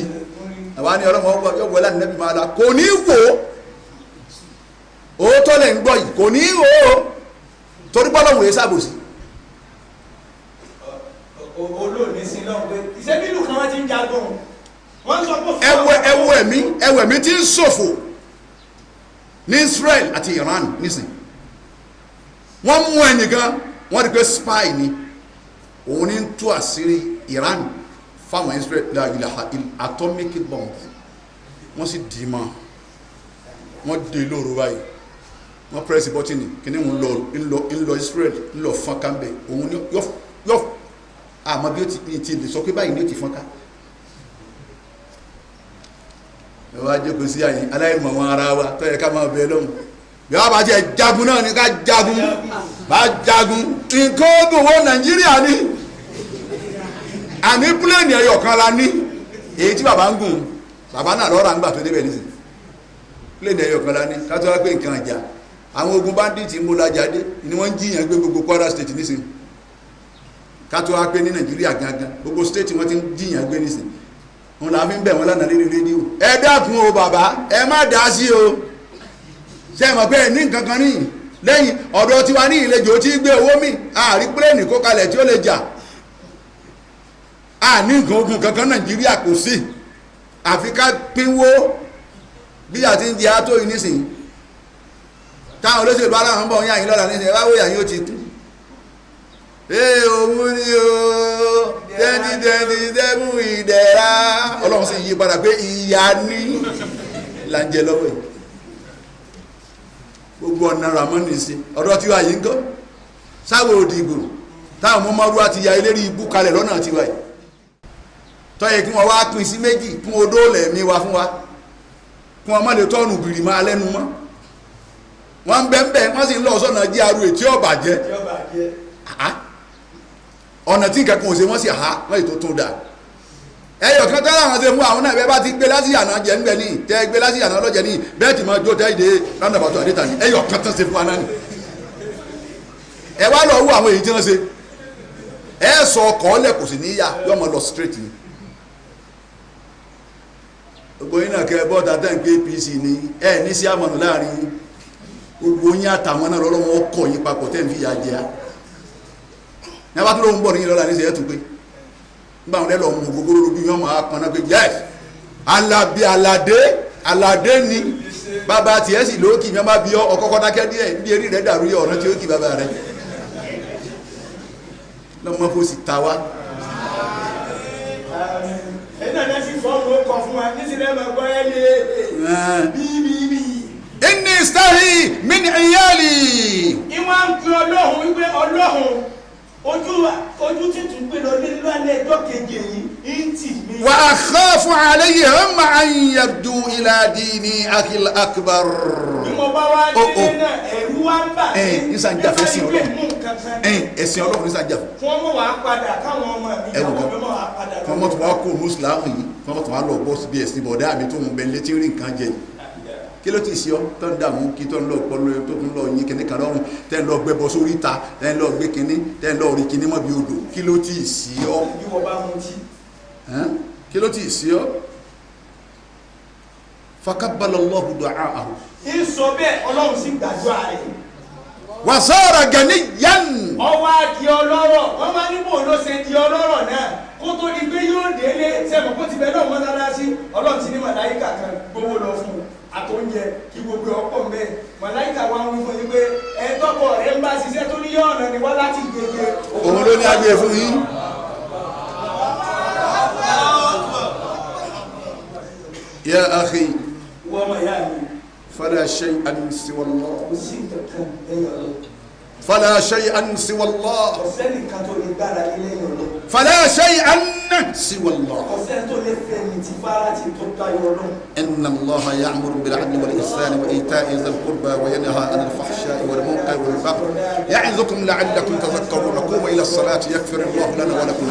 àwa ní ọlọ́run ọgbọ́n yóò wọlé ànábì máa la kò ní wò ó òótọ́ lẹ̀ ń gbọ́ yìí kò ní wò ó torí bọ́lọ́hùn yẹn sábòsí. Olóòní sí lọ́hùn pé ìṣẹ́bílù kan wọ́n ti ń jagun wọ́n sọ pé. Ẹwọ ẹwọ ẹ̀mí ẹwọ ẹ̀mí tí ń ṣòfò ní Israel àti Iran nísìn wọ́n mú ẹnìkan wọ́n rí pé spy ni òun ní tú àṣírí Iran fáwọn Israel la ilaha atomic bomb wọ́n sì dì í mọ́ wọ́n dé lóru báyìí wọ́n press bọ́tìnì kíní ń lọ ń lọ ń lọ Israel ń lọ fọ́n ká ń bẹ̀ òun ní yọ yọ àmọ́ bí ó ti ní ti lè sọ pé báyìí ní ó ti fọ́n ká. Ẹ wá jókòó sí àyè aláìmọ̀ wọn ara wa tó yẹ ká máa bẹ lọ́hùn bí wọ́n bá jẹ jagun náà ni ká jagun bá jagun nǹkan ogun wo Nàìjíríà ní àní pílẹ̀nì ẹyọ kan la ní èyí tí bàbá ń gùn bàbá náà lọ́ra ń gbà tó débẹ̀ nísìnyí pílẹ̀nì ẹyọ kan la ní ká tó wá pé nǹkan àjà àwọn ogun bandits ń múra jáde ni wọ́n ń jiyàn gbé gbogbo Kwara State nísìnyí ká tó wá pé ní Nàìjíríà gangan gbogbo state wọ́n ti ń jiyàn gbé nísìnyí wọn là fi ń bẹ̀ wọ́n lánàá lórí rédíò ẹ dákun o bàbá ẹ má dá sí o ṣe mọ̀ pé ní nǹkan kan níyì lẹ́yìn ọ̀dọ̀ tiwa ní ìlejò tí gbé owó mi àárí pílẹ̀nì kó kalẹ̀ tí ó lè jà àní nǹkan ogun kankan Nàìjíríà kò sí àfi ká pínwó bí a ti ń di ató yìí nísìnyí táwọn olóṣèlú aláwọ̀ ń bọ̀ ń yà yín lọ́la nísìnyí ẹ bá wò yà yín ó ti kú. Ee òun ni o 2027 ìdẹ̀ra ọlọ́run sì yí padà pé ìyá ní là ń jẹ lọ́wọ́ yìí gbogbo ọ̀nà ramoni sí ọ̀dọ́ tiwa yìí ń kọ́ sáwọ́ òdìgbò táwọn ọmọ mọ́rúwá ti ya eléré ibú kalẹ̀ lọ́nà tiwa yìí tọ́yẹ kí wọ́n wá pín sí méjì kún odó lẹ̀mí wa fún wa kí wọ́n má lè tọ́nù bìrì máa lẹ́nu mọ́ wọ́n ń bẹ́ẹ̀ wọ́n sì ń lọ sọ́nà GRA tí ó bàjẹ́ ọ̀nà tí nǹkan kan ò ṣe wọ́n sì há wọ́n sì tó tún dà ẹyọ kan tẹ́lẹ̀ àwọn ṣe fún àwọn náà bẹ́ẹ̀ bá ti gbé láti yànnà jẹ́ ńbẹ ní tẹ́ gbé láti yànnà ọlọ́jẹ́ ní bẹ́ẹ̀ tí máa jó tẹ́ ìdè roundabout àdéta ní ẹyọ kan tán ṣe fún wa náà ni ẹ wá lọ wú àwọn èyí tí wọ́n ṣe ẹ sọ ọkọ̀ ọ̀lẹ̀ kò sì ní yà yọ ọmọ lọ straight ni. Gbogbo yín náà kẹ bọ́ọ̀dà tẹ́ ń pé APC ni ẹ ní sí àmọ̀nà láàrin gbogbo yín àtàwọn náà lọ́wọ́ ọkọ̀ yín papọ̀ tẹ́ ń fi yà jẹ́ a ní abá tó lóun bọ̀ níyìn lọ́la ní sẹ́yẹ́ tó pé nígbà wọn lọ mú gbogbo lójú yẹn máa pọn náà pé yes Alábí Aládé Aládé ni bàbá tiẹ̀ sì lókì mi máa bí ọ ọkọ́kọ́ dákẹ́ díẹ̀ bí eré rẹ̀ dàrú yẹ ọ̀rọ̀ tí ó kì bàbá rẹ̀ lọ́mọ kó sì ta wá. Ẹ̀yin náà ní ẹ sì fọ́ọ̀mù wa nísìlẹ̀ máa gbọ́ ẹ lé bíbíbí. Inni istahi min iyali. Ìwọ̀n ń pe Ọlọ́run wípé Ọlọ́run ojú títún gbé lọ nílùú alẹ́ ẹjọ́ keje yìí ń tì mí. Wa akhafu alayhim an yardu ila dini akhil akbar. Bí mo bá wá délé náà ẹ̀rú wá ń bà mí. Nísà ń jà fẹ́ sin Ọlọ́run. Mú nǹkan kan Ẹ̀sìn Ọlọ́run nísà ń jà fún. Kí wọ́n mọ̀ wá padà káwọn ọmọ mi Ẹ̀wù àwọn kan. ọmọ wá padà. Kí wọ́n mọ̀ tó wá kó mùsùlùmí yìí, kí wọ́n mọ̀ tó wá lọ bọ́ síbi ẹ̀sìn bọ̀dá mi tó ń bẹ létí rí nǹkan jẹ yìí. Kí ló ti ṣe ọ́ tó ń dààmú kí tó ń lọ pọlọ tó ń lọ yín kíní kan lọ́rùn tẹ́ ń lọ gbẹ́bọ sórí ìta tẹ́ ń lọ gbé kíní tẹ́ ń lọ rí kíní mọ́ bí odò? Kí ló ti ṣe ọ́? Bí wọ́n bá mutí. Hẹ́n? Kí ló ti ṣe ọ́? Fakabbala Allahu du'aahu. Ń sọ bẹ́ẹ̀, Ọlọ́run sì gbàdúrà rẹ̀. Wa sara ganiyyan. Ọwọ́ á di ọlọ́rọ̀. Wọ́n máa ní bò ló ṣe di ọlọ́rọ̀ náà kó tó di pé yóò délé sẹ́mu kó ti bẹ náà mọ́sálásí. Ọlọ́run ti ní màláyíkà kan gbowó lọ fún un àtòúnjẹ kí gbogbo ọ̀pọ̀ ń bẹ. Màláyíkà wa ń wí fún yín pé ẹ tọkọ rẹ ń bá ṣiṣẹ́ tó ní yọ̀ọ̀nà ni wá láti gbègbè. Òun ló ní agbé fún yín. Ya akhi. Wọ́n mọ̀ yá mi. Fala shay'an siwa Allah. Kò sí nǹkan lẹ́yìn Ọlọ́run. Fala shay'an siwa Allah. Kò sẹ́nìkan tó lè gbára lé lẹ́yìn Ọlọ́run. Fala shay'an siwa Allah. Kò sẹ́ni tó lè fẹ̀yìntì fara ti tó tayọ Ọlọ́run. إن الله يأمر بالعدل والإحسان وإيتاء ذي القربى وينهى عن الفحشاء والمنكر والبغي يعظكم لعلكم تذكرون. قوموا إلى الصلاة يغفر الله لنا ولكم.